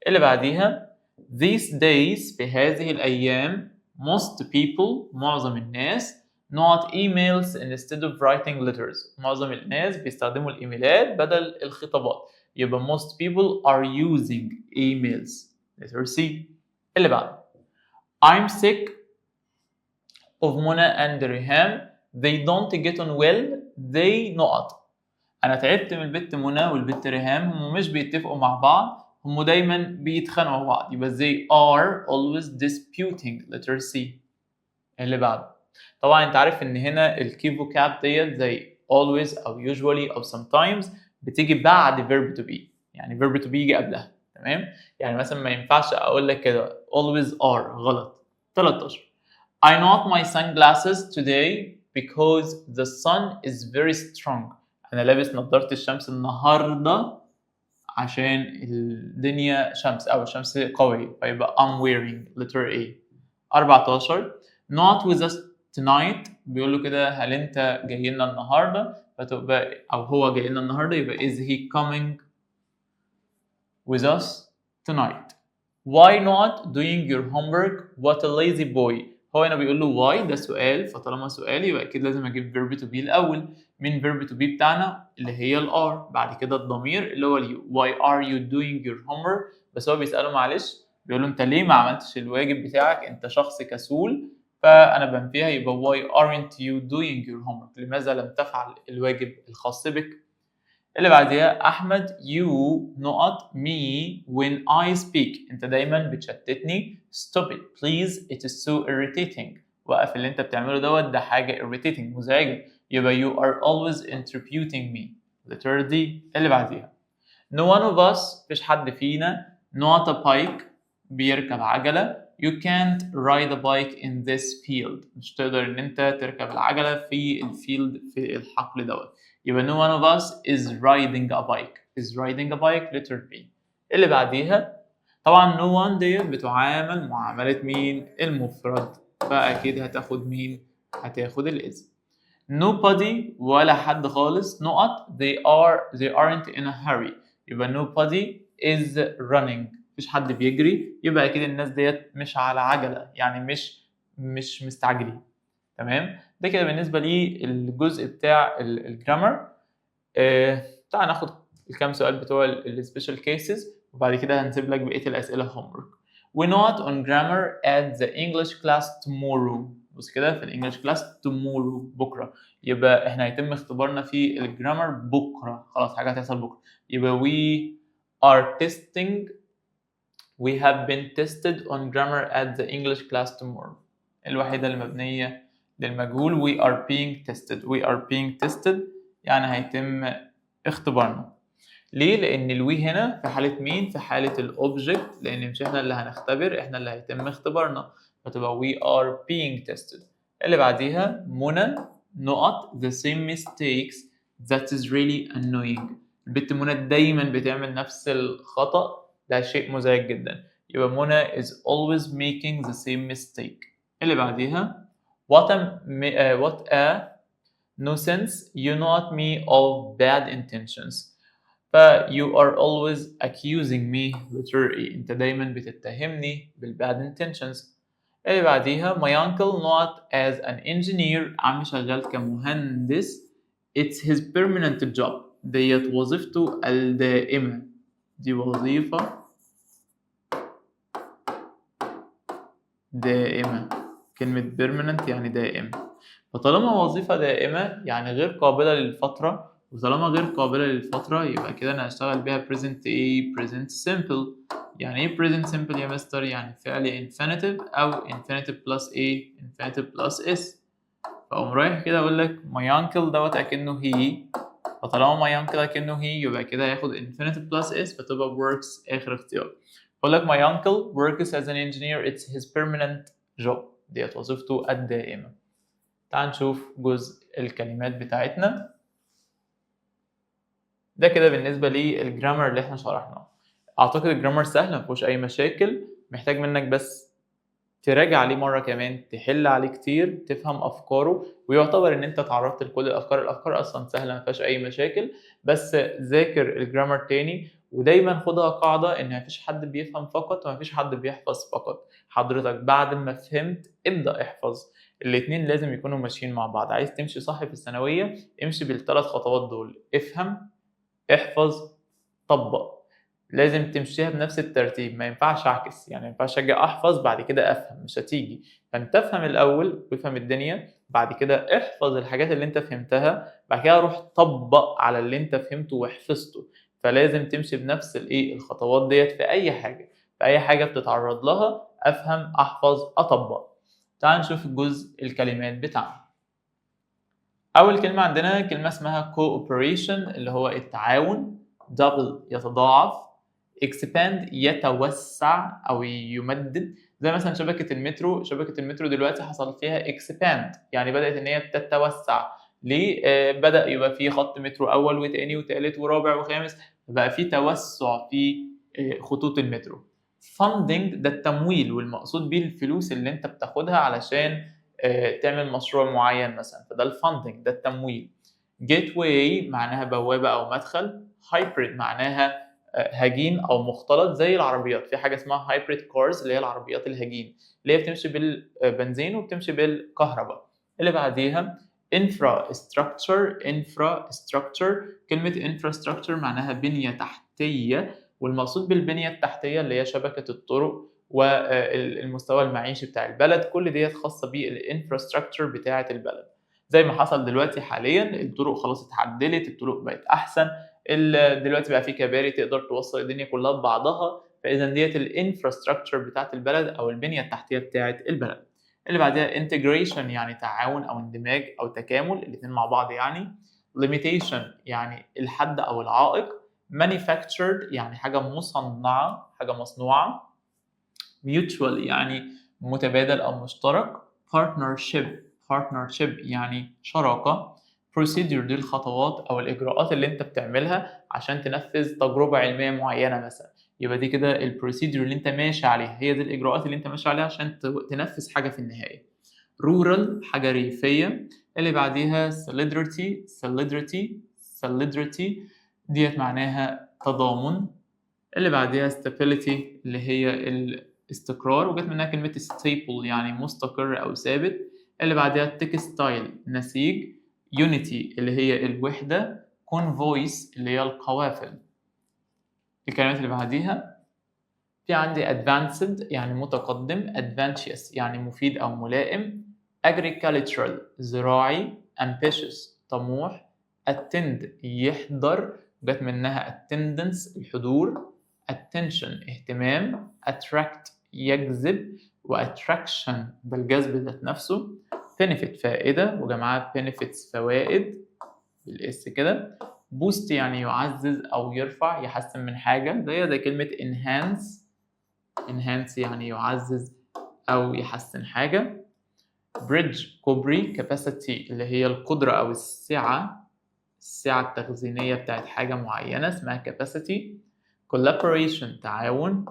اللي بعديها، these days، في هذه الأيام، most people، معظم الناس، نقط emails instead of writing letters. معظم الناس بيستخدموا الإيميلات بدل الخطابات، يبقى most people are using emails، letter C. اللي بعده، I'm sick of منى and ريهام، they don't get on well، they نقط. انا تعبت من البت منى والبت ريهام، هم مش بيتفقوا مع بعض، هم دايما بيتخانقوا مع بعض، يبقى they are always disputing، letter C. اللي بعده، طبعا انت عارف ان هنا ال key vocab ديت زي always او usually او sometimes بتيجي بعد verb to be، يعني verb to be يجي قبلها، تمام؟ يعني مثلا ما ينفعش اقول لك كده always are، غلط. 13، I نقط my sunglasses today because the sun is very strong. انا لابس نظارة الشمس النهارده عشان الدنيا شمس او الشمس قوية، فيبقى I'm wearing، letter A. 14، نقط with us tonight؟ بيقول له كده هل انت جاي لنا النهارده؟ فتبقى او هو جاي لنا النهارده، يبقى is he coming with us tonight؟ why not doing your homework؟ what a lazy boy. هو هنا بيقول له why، ده سؤال، فطالما سؤال يبقى اكيد لازم اجيب verb to be الاول. من verb to be بتاعنا اللي هي ال are، بعد كده الضمير اللي هو ال you، why are you doing your homework؟ بس هو بيسأله، معلش، بيقول له انت ليه ما عملتش الواجب بتاعك؟ انت شخص كسول، فانا بنفيها، يبقى why aren't you doing your homework؟ لماذا لم تفعل الواجب الخاص بك؟ اللي بعديها، احمد you نقط me when I speak، انت دايما بتشتتني، stop it please، it is so irritating. وقف اللي انت بتعمله دوت، ده حاجه irritating، مزعجه، يبقى you are always interrupting me، letter D. اللي بعديها، no one of us، مفيش حد فينا، نقط a bike، بيركب عجلة، you can't ride a bike in this field، مش تقدر ان انت تركب العجلة في ال field، في الحقل دوت، يبقى no one of us is riding a bike، is riding a bike، letter B. اللي بعديها، طبعا no one ديت بتعامل معاملة مين؟ المفرد، فأكيد هتاخد مين؟ هتاخد ال is. nobody، ولا حد خالص، نقط، they aren't in a hurry، يبقى nobody is running، مفيش حد بيجري، يبقى اكيد الناس ديت مش على عجله، يعني مش مستعجلين، تمام؟ ده كده بالنسبه لي الجزء بتاع ال grammar. تعال ناخد الكام سؤال بتوع ال special cases وبعد كده هنسيب لك بقيه الاسئله homework. We نقط on grammar at the English class tomorrow. بص كده، في ال English class tomorrow، بكره، يبقى احنا هيتم اختبارنا في ال grammar بكره، خلاص حاجه هتحصل بكره، يبقى we are testing، we have been tested on grammar at the English class tomorrow. الوحيدة اللي مبنية للمجهول we are being tested. we are being tested يعني هيتم اختبارنا. ليه؟ لأن ال we هنا في حالة مين؟ في حالة ال object، لأن مش احنا اللي هنختبر، احنا اللي هيتم اختبارنا، فتبقى we are being tested. اللي بعديها، منى نقط the same mistakes، that is really annoying. البت منى دايما بتعمل نفس الخطأ، ده شيء مزعج جدا، يبقى منى is always making the same mistake. اللي بعديها، what a nuisance، you نقط me of bad intentions، ف you are always accusing me، letter A. انت دايما بتتهمني بال bad intentions. اللي بعديها، my uncle نقط as an engineer، عمي شغال كمهندس، it's his permanent job، ديت وظيفته الدائمة، دي وظيفة دائمة، كلمة permanent يعني دائم، فطالما وظيفة دائمة يعني غير قابلة للفترة، وطالما غير قابلة للفترة يبقى كده أنا هشتغل بيها present إيه؟ present simple. يعني إيه present simple يا مستر؟ يعني فعل infinitive أو infinitive plus إيه؟ infinitive plus s. فأقوم رايح كده أقول لك my uncle دوت أكنه he، فطالما my uncle أكنه he يبقى كده هياخد infinitive plus s، فتبقى works آخر اختيار. بقول لك my uncle works as an engineer، it's his permanent job، ديت وظيفته الدائمة. تعال نشوف جزء الكلمات بتاعتنا. ده كده بالنسبة لل grammar اللي احنا شرحناه. اعتقد ال grammar سهل، ما فيهوش اي مشاكل، محتاج منك بس تراجع عليه مرة كمان، تحل عليه كتير، تفهم افكاره، ويعتبر ان انت اتعرضت لكل الافكار. الافكار اصلا سهله، ما فيهاش اي مشاكل، بس ذاكر ال grammar تاني. ودايما خدها قاعدة ان مفيش حد بيفهم فقط ومفيش حد بيحفظ فقط. حضرتك بعد ما فهمت ابدا احفظ، الاتنين لازم يكونوا ماشيين مع بعض. عايز تمشي صح في الثانويه، امشي بالثلاث خطوات دول: افهم، احفظ، طبق. لازم تمشيها بنفس الترتيب، ما ينفعش اعكس، يعني ما ينفعش اجي احفظ بعد كده افهم، مش هتيجي. فانت افهم الاول وافهم الدنيا، بعد كده احفظ الحاجات اللي انت فهمتها، بعد كده روح طبق على اللي انت فهمته وحفظته. فلازم تمشي بنفس الايه، الخطوات ديت في اي حاجه، في اي حاجة بتتعرض لها: افهم، احفظ، اطبق. تعال نشوف الجزء الكلمات بتاعنا. اول كلمة عندنا كلمة اسمها cooperation اللي هو التعاون، double يتضاعف، expand يتوسع او يمدد، زي مثلا شبكة المترو. شبكة المترو دلوقتي حصل فيها expand، يعني بدات ان هي تتوسع. ليه؟ بدا يبقى في خط مترو اول وثاني وثالث ورابع وخامس، بقى في توسع في خطوط المترو. funding ده التمويل، والمقصود بيه الفلوس اللي انت بتاخدها علشان تعمل مشروع معين مثلا، فده ال funding، ده التمويل. gateway معناها بوابة أو مدخل. hybrid معناها هجين أو مختلط، زي العربيات، في حاجة اسمها hybrid cars اللي هي العربيات الهجين، اللي هي بتمشي بالبنزين وبتمشي بالكهرباء. اللي بعديها infrastructure. infrastructure، كلمة infrastructure معناها بنية تحتية، والمقصود بالبنية التحتية اللي هي شبكة الطرق والمستوى المعيشي بتاع البلد، كل ديت خاصة بال infrastructure بتاعة البلد. زي ما حصل دلوقتي حاليا، الطرق خلاص اتعدلت، الطرق بقت احسن، دلوقتي بقى في كباري تقدر توصل الدنيا كلها ببعضها. فاذا ديت ال infrastructure بتاعت البلد او البنية التحتية بتاعت البلد. اللي بعدها integration يعني تعاون او اندماج او تكامل، الاثنين مع بعض يعني. limitation يعني الحد او العائق. manufactured يعني حاجة مصنعه، حاجة مصنوعه. mutual يعني متبادل او مشترك. partnership، partnership يعني شراكه. procedure دي الخطوات او الاجراءات اللي انت بتعملها عشان تنفذ تجربه علمية معينة مثلا، يبقى دي كده ال procedure اللي انت ماشي عليها، هي دي الاجراءات اللي انت ماشي عليها عشان تنفذ حاجة في النهايه. rural حاجة ريفيه. اللي بعديها solidarity. solidarity، solidarity ديت معناها تضامن. اللي بعديها stability اللي هي الاستقرار، وجت منها كلمة stable يعني مستقر أو ثابت. اللي بعديها textile نسيج. unity اللي هي الوحدة. convoys اللي هي القوافل. الكلمات اللي بعديها في عندي advanced يعني متقدم، advantageous يعني مفيد أو ملائم، agricultural زراعي، ambitious طموح، attend يحضر، جت منها attendance الحضور، attention اهتمام، attract يجذب، و attraction ده الجذب ذات نفسه، benefit فائدة وجمعها benefits فوائد بال s كده، boost يعني يعزز أو يرفع، يحسن من حاجة، زي كلمة enhance. enhance يعني يعزز أو يحسن حاجة. bridge كوبري. capacity اللي هي القدرة أو السعة، السعة التخزينية بتاعت حاجة معينة اسمها capacity. collaboration تعاون.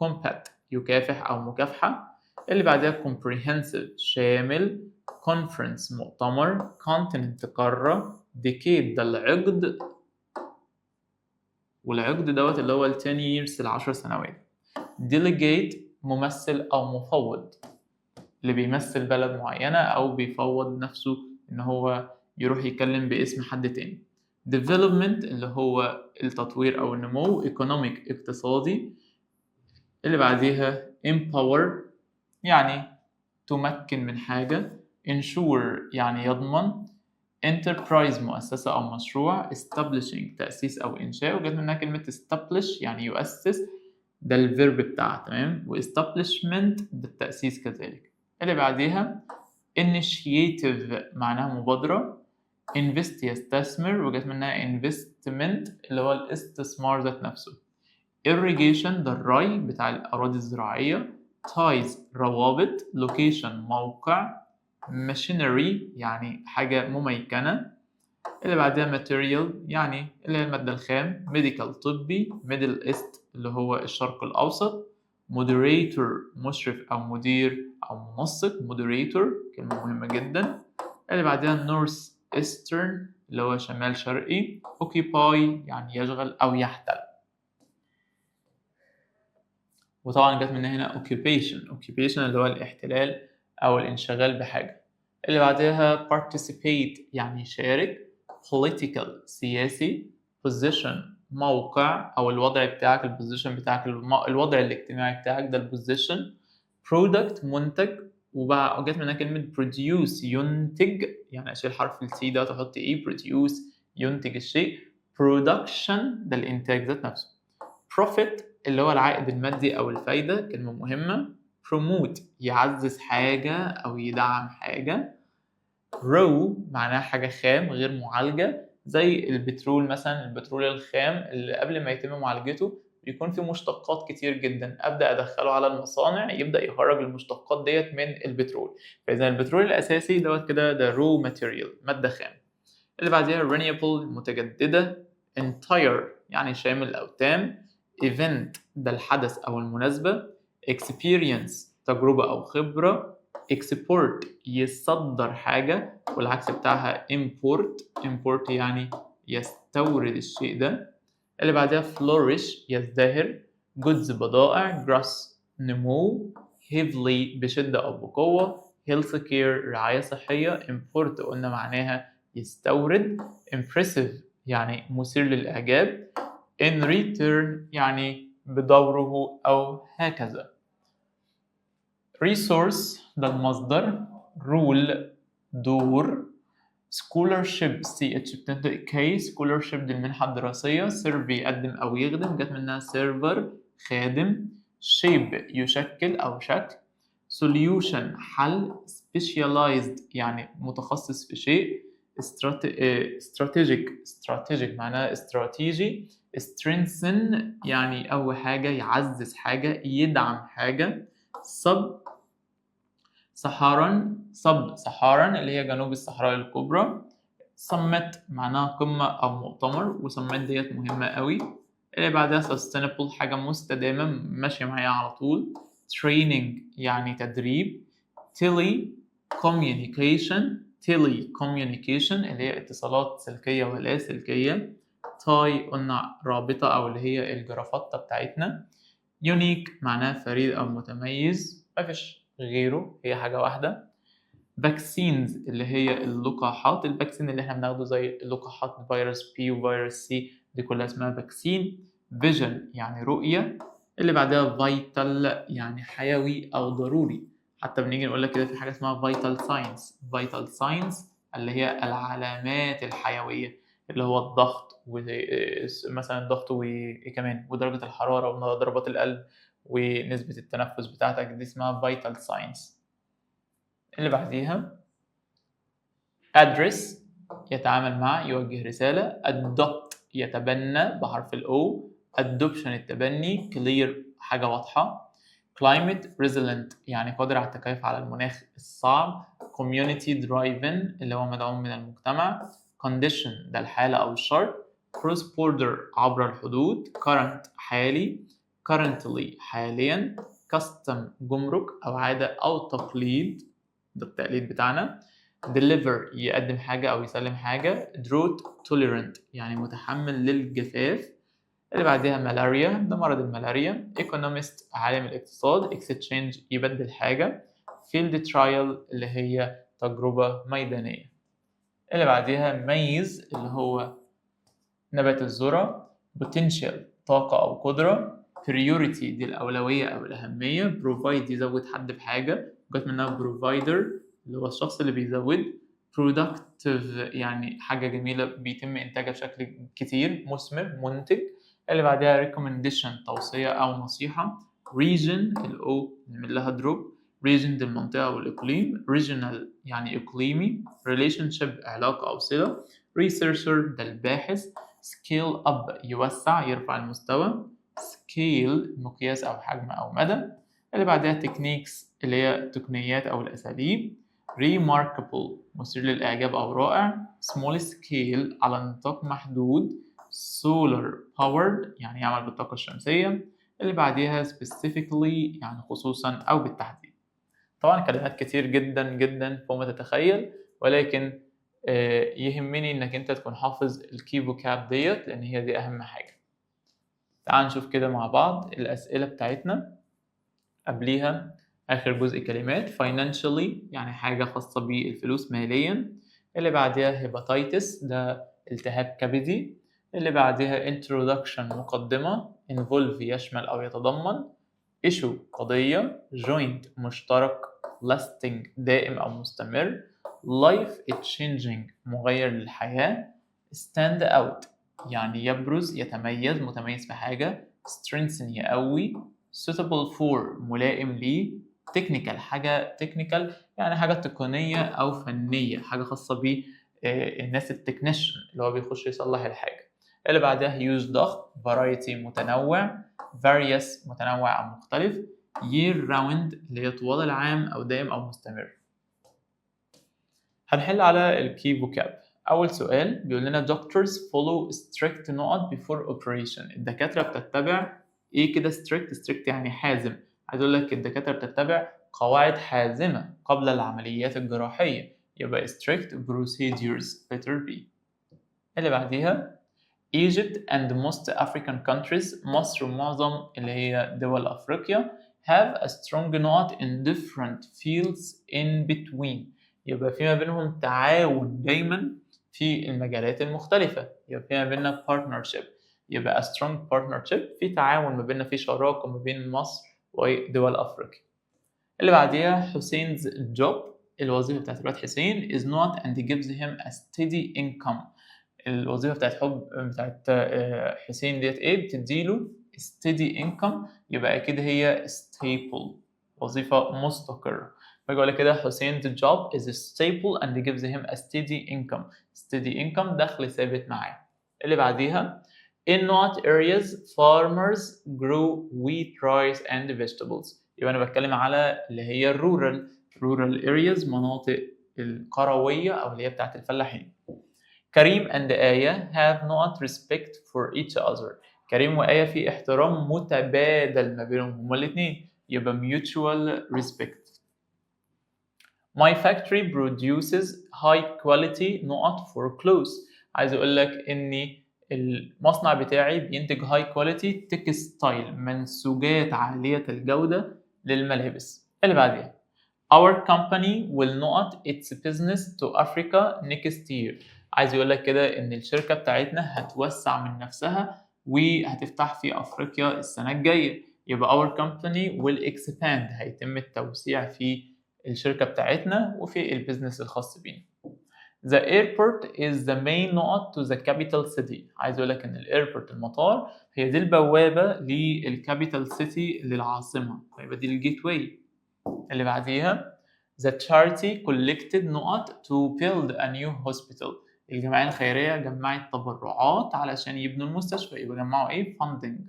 combat يكافح أو مكافحة. اللي بعدها comprehensive شامل. conference مؤتمر. continent قارة. decade ده العقد، والعقد دوت اللي هو ال 10 years، ال10 سنوات. delegate ممثل أو مفوض، اللي بيمثل بلد معينة أو بيفوض نفسه إن هو يروح يتكلم باسم حد تاني. development اللي هو التطوير أو النمو. economic اقتصادي. اللي بعديها empower يعني تمكن من حاجة. ensure يعني يضمن. enterprise مؤسسة أو مشروع. establishing تأسيس أو إنشاء، وجت منها كلمة establish يعني يؤسس، ده ال verb بتاعها، تمام، و establishment ده التأسيس كذلك. اللي بعديها initiative معناها مبادرة. invest يستثمر، وجت منها investment اللي هو الاستثمار ذات نفسه. irrigation ده الري بتاع الأراضي الزراعية. ties روابط. location موقع. machinery يعني حاجة مميكنة. اللي بعدها material يعني اللي هي المادة الخام. medical طبي. middle east اللي هو الشرق الأوسط. moderator مشرف أو مدير أو منسق، moderator كلمة مهمة جدا. اللي بعدها north eastern اللي هو شمال شرقي. occupy يعني يشغل أو يحتل، وطبعا جت من هنا occupation، occupation اللي هو الاحتلال أو الانشغال بحاجة. اللي بعدها participate يعني يشارك. political سياسي. position موقع أو الوضع بتاعك، ال position بتاعك، الوضع الاجتماعي بتاعك ده ال position. product منتج، وجت منها كلمة produce ينتج، يعني أشيل حرف ال T ده وتحط E، produce ينتج الشيء. production ده الإنتاج ذات نفسه. profit اللي هو العائد المادي أو الفايدة، كلمة مهمة. promote يعزز حاجة أو يدعم حاجة. raw معناها حاجة خام غير معالجة، زي البترول مثلا، البترول الخام اللي قبل ما يتم معالجته بيكون فيه مشتقات كتير جدا، ابدا ادخله على المصانع يبدا يخرج المشتقات ديت من البترول. فاذا البترول الاساسي دوت كده ده raw material مادة خام. اللي بعديها renewable متجدده. entire يعني شامل او تام. event ده الحدث او المناسبه. experience تجربه او خبره. export يصدر حاجة، والعكس بتاعها import، import يعني يستورد الشيء ده. اللي بعدها flourish يزدهر. goods بضائع. growth نمو. heavily بشدة أو بقوة. health care رعاية صحية. import قلنا معناها يستورد. impressive يعني مثير للإعجاب. in return يعني بدوره أو هكذا. resource ده المصدر. role دور. scholarship CH بتنطق K، scholarship دي المنحة الدراسية. serve يقدم أو يخدم، جت منها server خادم. shape يشكل أو شكل. solution حل. specialized يعني متخصص في شيء. strategic، strategic معناها استراتيجي. strengthen يعني يقوي حاجة، يعزز حاجة، يدعم حاجة. sub Saharan، sub Saharan اللي هي جنوب الصحراء الكبرى. summit معناها قمة أو مؤتمر، و summit ديت مهمة قوي. اللي بعدها sustainable حاجة مستدامة، ماشية معايا على طول. training يعني تدريب. tele communication، tele communication اللي هي اتصالات سلكية ولا سلكية. tie قلنا رابطة أو اللي هي الجرافطة بتاعتنا. unique معناها فريد أو متميز، مفيش غيره، هي حاجة واحدة. vaccines اللي هي اللقاحات، ال vaccine اللي احنا بناخده زي اللقاحات فيروس B وفيروس C، دي كلها اسمها vaccine. vision يعني رؤية. اللي بعدها vital يعني حيوي أو ضروري، حتى بنيجي نقول لك كده في حاجة اسمها vital signs، vital signs اللي هي العلامات الحيوية، اللي هو الضغط ومثلا الضغط وإيه كمان ودرجة الحرارة وضربات القلب ونسبة التنفس بتاعتك، دي اسمها vital signs. اللي بعديها address يتعامل مع، يوجه رسالة. adopt يتبنى بحرف ال O، adoption التبني. clear حاجة واضحة. climate resilient يعني قادر على التكيف على المناخ الصعب. community driven اللي هو مدعوم من المجتمع. condition ده الحالة أو الشرط. cross border عبر الحدود. current حالي. currently حاليا. custom جمرك أو عادة أو تقليد، ده التقليد بتاعنا. deliver يقدم حاجة أو يسلم حاجة. drought tolerant يعني متحمل للجفاف. اللي بعديها ملاريا ده مرض الملاريا. economist عالم الاقتصاد. exchange يبدل حاجة. field trial اللي هي تجربة ميدانية. اللي بعديها maize اللي هو نبات الذرة. potential طاقة أو قدرة. priority دي الأولوية أو الأهمية. provide يزود حد بحاجة، جت منها provider اللي هو الشخص اللي بيزود. productive يعني حاجة جميلة بيتم إنتاجها بشكل كتير، مثمر، منتج. اللي بعدها recommendation توصية أو نصيحة. region ال O نعمل لها drop، region دي المنطقة أو الإقليم. regional يعني إقليمي. relationship علاقة أو صلة. researcher ده الباحث. scale up يوسع، يرفع المستوى. scale مقياس أو حجم أو مدى. اللي بعدها techniques اللي هي التقنيات أو الأساليب. remarkable مثير للإعجاب أو رائع، small scale على نطاق محدود، solar powered يعني يعمل بالطاقة الشمسية. اللي بعديها specifically يعني خصوصا أو بالتحديد. طبعا كلمات كتير جدا جدا فوق ما تتخيل، ولكن يهمني انك انت تكون حافظ ال key vocab ديت، لان هي دي اهم حاجة. تعال نشوف كده مع بعض الاسئلة بتاعتنا. قبليها اخر جزء كلمات، financially يعني حاجة خاصة بالفلوس، ماليا. اللي بعديها hepatitis، ده التهاب كبدي. اللي بعديها introduction مقدمة، involve يشمل أو يتضمن، issue قضية، joint مشترك، lasting دائم أو مستمر، life changing مغير للحياة، stand out يعني يبرز، يتميز، متميز في حاجة، strengthen يقوي، suitable for ملائم ليه، technical حاجة technical يعني حاجة تقنية أو فنية، حاجة خاصة ب الناس ال technician اللي هو بيخش يصلح الحاجة. اللي بعدها huge ضخم، variety متنوع، various متنوع أو مختلف، year round اللي هي طوال العام أو دائم أو مستمر. هنحل على ال key vocab. أول سؤال بيقول لنا doctors follow strict نقط before operation. الدكاترة بتتبع إيه كده؟ strict، strict يعني حازم. عايز أقول لك الدكاترة بتتبع قواعد حازمة قبل العمليات الجراحية، يبقى strict procedures، letter B. اللي بعديها Egypt and most African countries، مصر ومعظم اللي هي دول أفريقيا، have a strong نقط in different fields in between. يبقى في ما بينهم تعاون دايما في المجالات المختلفة، يبقى في ما بيننا partnership، يبقى a strong partnership، في تعاون ما بيننا، في شراكة ما بين مصر ودول أفريقيا. اللي بعديها Hussein's job، الوظيفة بتاعت الواد حسين، is نقط and gives him a steady income. الوظيفة بتاعت حب بتاعت حسين ديت ايه؟ بتديله steady income، يبقى أكيد هي stable، وظيفة مستقرة. فيجي يقول لك كده Hussein's job is stable and gives him a steady income. steady income دخل ثابت معاه. اللي بعديها in نقط areas farmers grow wheat، rice and vegetables. يبقى أنا بتكلم على اللي هي ال rural، rural areas مناطق القروية أو اللي هي بتاعت الفلاحين. كريم and آية have نقط respect for each other. كريم وآية في احترام متبادل ما بينهم هما الاتنين، يبقى mutual respect. My factory produces high quality نقط for clothes. عايز اقول لك ان المصنع بتاعي بينتج high quality textile، منسوجات عالية الجودة للملابس. اللي بعديها Our company will نقط its business to Africa next year. عايز يقول لك كده ان الشركة بتاعتنا هتوسع من نفسها وهتفتح في افريقيا السنة الجاية، يبقى our company will expand، هيتم التوسيع في الشركة بتاعتنا وفي ال business الخاص بينا. The airport is the main نقط to the capital city. عايز اقول لك ان ال airport المطار هي دي البوابة لل capital city، للعاصمة، فيبقى دي ال gateway. اللي بعديها The charity collected نقط to build a new hospital. الجمعية الخيرية جمعت تبرعات علشان يبنوا المستشفى، يبقى جمعوا ايه؟ funding.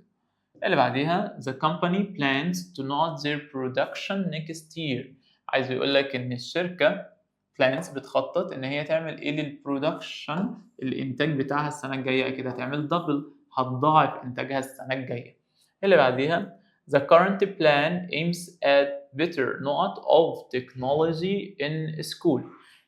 اللي بعديها The company plans to نقط their production next year. عايز يقول لك ان الشركة plans بتخطط ان هي تعمل ايه لل production، الانتاج بتاعها السنة الجاية؟ اكيد هتعمل double، هتضاعف انتاجها السنة الجاية. اللي بعديها The current plan aims at better نقط of technology in school.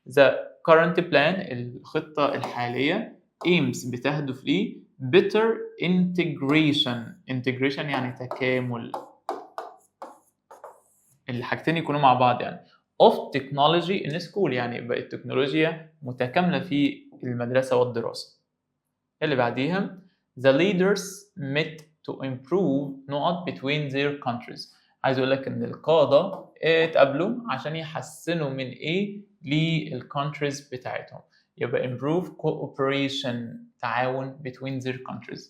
The current plan الخطة الحالية، aims بتهدف ليه better integration. integration يعني تكامل، الحاجتين يكونوا مع بعض يعني، of technology in school، يعني يبقى التكنولوجيا متكاملة في المدرسة والدراسة. اللي بعديها The leaders met to improve نقط between their countries. عايز اقول لك ان القادة اتقابلوا عشان يحسنوا من ايه لل countries بتاعتهم؟ يبقى improve cooperation، تعاون between their countries.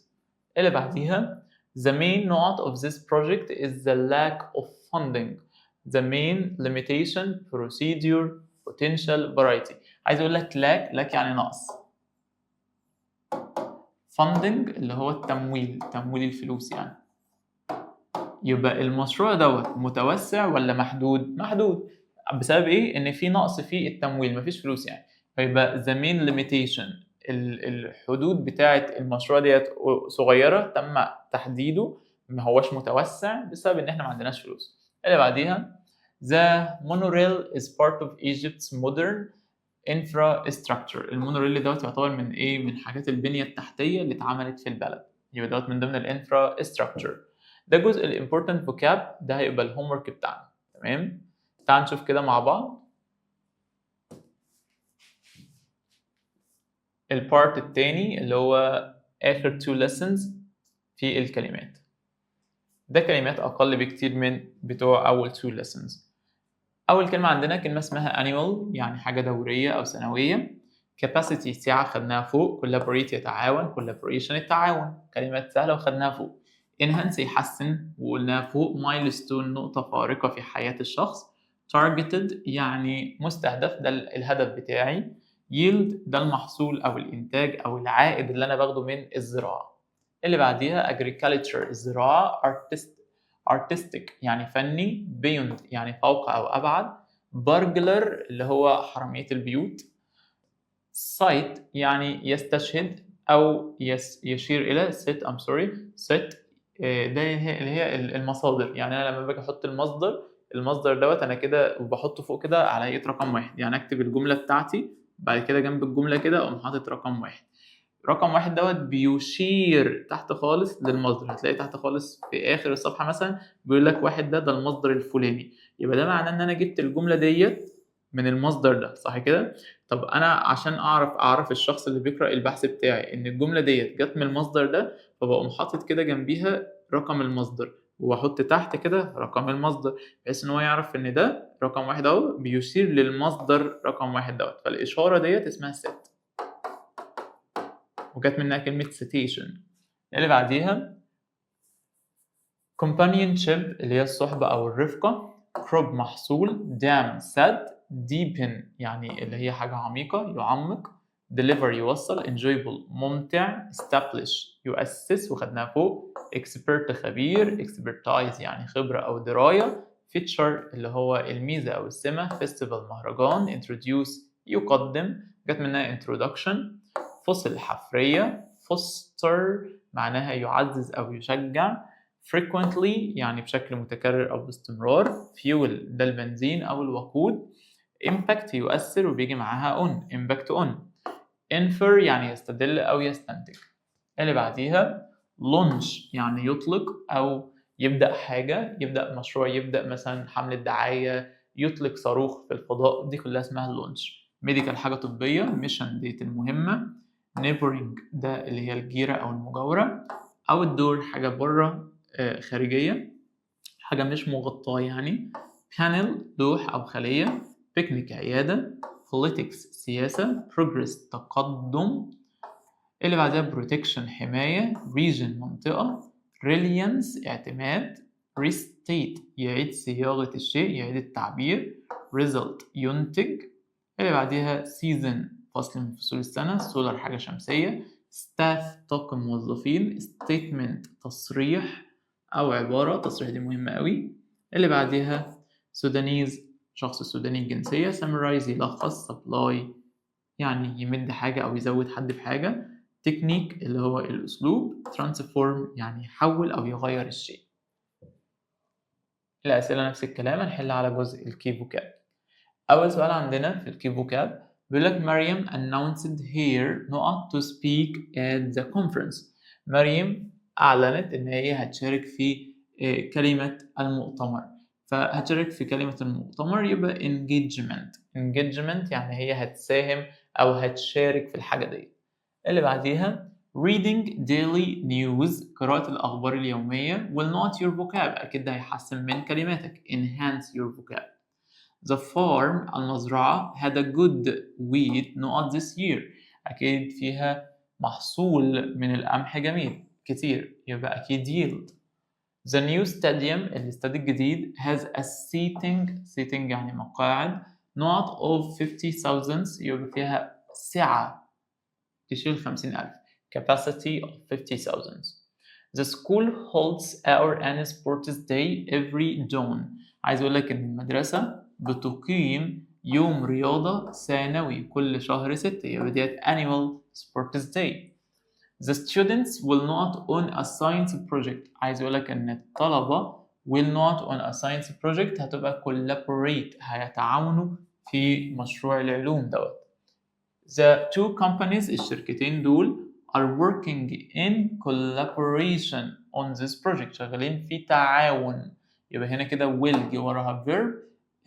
اللي بعديها The main نقط of this project is the lack of funding. The main limitation، procedure، potential، variety. عايز اقول لك lack، lack يعني نقص، funding اللي هو التمويل، تمويل الفلوس يعني. يبقى المشروع دوت متوسع ولا محدود؟ محدود. بسبب ايه؟ ان في نقص في التمويل، مفيش فلوس يعني. فيبقى the main limitation، الحدود بتاعه المشروع ديت صغيره، تم تحديده، ما هوش متوسع بسبب ان احنا ما عندناش فلوس. اللي بعديها The monorail is part of Egypt's modern infrastructure. المونوريل دوت يعتبر من ايه؟ من حاجات البنية التحتية اللي اتعملت في البلد، يبقى دوت من ضمن ال infrastructure. ده جزء ال important vocab، ده هيبقى ال homework بتاعنا. تمام، تعال نشوف كده مع بعض ال part التاني اللي هو اخر two lessons في الكلمات. ده كلمات اقل بكتير من بتوع اول two lessons. اول كلمة عندنا كلمة اسمها annual، يعني حاجة دورية او سنوية. capacity سعة خدناها فوق. collaborate يتعاون، collaboration التعاون، كلمات سهلة وخدناها فوق. enhance يحسن وقلناها فوق. milestone نقطة فارقه في حياة الشخص. targeted يعني مستهدف، ده الهدف بتاعي. yield ده المحصول او الانتاج او العائد اللي انا باخده من الزراعة. اللي بعديها agriculture الزراعة. artistic يعني فني. beyond يعني فوق او ابعد. burglar اللي هو حرامية البيوت. cite يعني يستشهد او يشير الى. cite I'm sorry cite ده اللي هي المصادر، يعني انا لما باجي احط المصدر دوت انا كده وبحطه فوق كده على هيئة رقم 1، يعني اكتب الجملة بتاعتي بعد كده جنب الجملة كده اقوم حاطط رقم 1. رقم 1 دوت بيشير تحت خالص للمصدر، هتلاقي تحت خالص في اخر الصفحة مثلا بيقول لك 1 ده المصدر الفلاني، يبقى ده معناه ان انا جبت الجملة ديت من المصدر ده، صح كده؟ طب انا عشان اعرف الشخص اللي بيقرا البحث بتاعي ان الجملة ديت جت من المصدر ده، فبقوم حاطط كده جنبيها رقم المصدر واحط تحت كده رقم المصدر، بحيث ان هو يعرف ان ده رقم 1 اهو بيشير للمصدر رقم 1 دوت. فالاشاره ديت اسمها cite، وجت منها كلمة citation. اللي بعديها companionship اللي هي الصحبة أو الرفقة. crop محصول. dam سد. deepen يعني اللي هي حاجة عميقة، يعمق. deliver يوصل. enjoyable ممتع. establish يؤسس وخدناها فوق. expert خبير. expertise يعني خبرة أو دراية. feature اللي هو الميزة أو السمة. festival مهرجان. introduce يقدم، جت منها introduction. fossil حفرية. foster معناها يعزز أو يشجع. frequently يعني بشكل متكرر أو باستمرار. fuel ده البنزين أو الوقود. impact يؤثر وبيجي معاها on، impact on. infer يعني يستدل أو يستنتج. اللي بعديها launch يعني يطلق أو يبدأ حاجة، يبدأ مشروع، يبدأ مثلا حملة دعاية، يطلق صاروخ في الفضاء، دي كلها اسمها launch. medical حاجة طبية. mission ديت المهمة. neighboring ده اللي هي الجيرة أو المجاورة. outdoor حاجة بره، خارجية، حاجة مش مغطاة يعني. panel لوح أو خلية. picnic عيادة. politics سياسة. progress تقدم. اللي بعدها protection حماية. region منطقة. reliance اعتماد. restate يعيد صياغة الشيء، يعيد التعبير. result ينتج. اللي بعديها season فصل من فصول السنة. solar حاجة شمسية. staff طاقم موظفين. statement تصريح أو عبارة، تصريح دي مهمة قوي. اللي بعديها Sudanese شخص سوداني الجنسية. summarize يلخص. supply يعني يمد حاجة أو يزود حد بحاجة. تكنيك اللي هو الأسلوب. transform يعني يحول أو يغير الشيء. الأسئلة نفس الكلام، هنحل على جزء ال key vocab. أول سؤال عندنا في ال key vocab بيقول لك مريم announced her نقط to speak at the conference. مريم أعلنت إن هي هتشارك في كلمة المؤتمر، فهتشارك في كلمة المؤتمر يبقى engagement. engagement يعني هي هتساهم أو هتشارك في الحاجة دي. اللي بعديها reading daily news قراءة الأخبار اليومية will نقط your vocab، أكيد ده هيحسن من كلماتك، enhance your vocab. The farm المزرعة had a good wheat نقط this year، أكيد فيها محصول من القمح جميل كتير، يبقى أكيد yield. The new stadium الاستاد الجديد has a seating، seating يعني مقاعد، نقط of 50,000 يبقى فيها سعة تشيل 50,000، capacity of 50,000. The school holds our annual sports day every June. عايز اقول لك ان المدرسة بتقيم يوم رياضة سنوي كل شهر 6، يبقى ديت annual sports day. The students will not on a science project. عايز يقولك إن الطلبة will not on a science project، هتبقى collaborate، هيتعاونوا في مشروع العلوم دوت. The two companies، الشركتين دول، are working in collaboration on this project، شغالين في تعاون، يبقى هنا كده will جه وراها verb،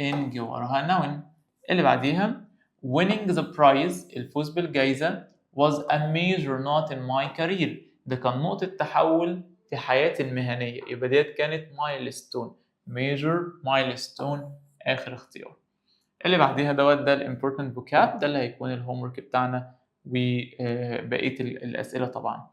in جه وراها noun. اللي بعديها winning the prize، الفوز بالجائزة، was a major not in my career، ده كان نقطة تحول في حياتي المهنية، يبقى ديت كانت milestone، major milestone آخر اختيار. اللي بعديها دوت ده ال important vocab، ده اللي هيكون ال homework بتاعنا وبقية الأسئلة طبعا.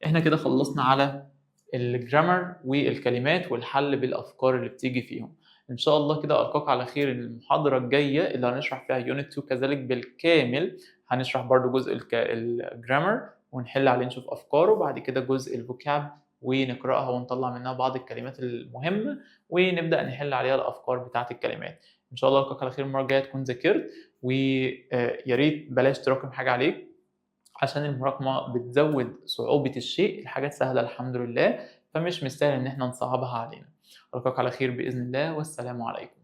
احنا كده خلصنا على ال grammar والكلمات والحل بالأفكار اللي بتيجي فيهم. إن شاء الله كده ألقاك على خير المحاضرة الجاية اللي هنشرح فيها unit 2 كذلك بالكامل. هنشرح برضو جزء ال grammar ونحل عليه، نشوف أفكاره، بعد كده جزء ال vocab ونقرأها ونطلع منها بعض الكلمات المهمة ونبدأ نحل عليها الأفكار بتاعة الكلمات. إن شاء الله ألقاك على خير المرة الجاية تكون ذاكرت، ويا ريت بلاش تراكم حاجة عليك عشان المراكمة بتزود صعوبة الشيء. الحاجات سهلة الحمد لله، فمش مستاهل إن احنا نصعبها علينا. ألقاك على خير بإذن الله، والسلام عليكم.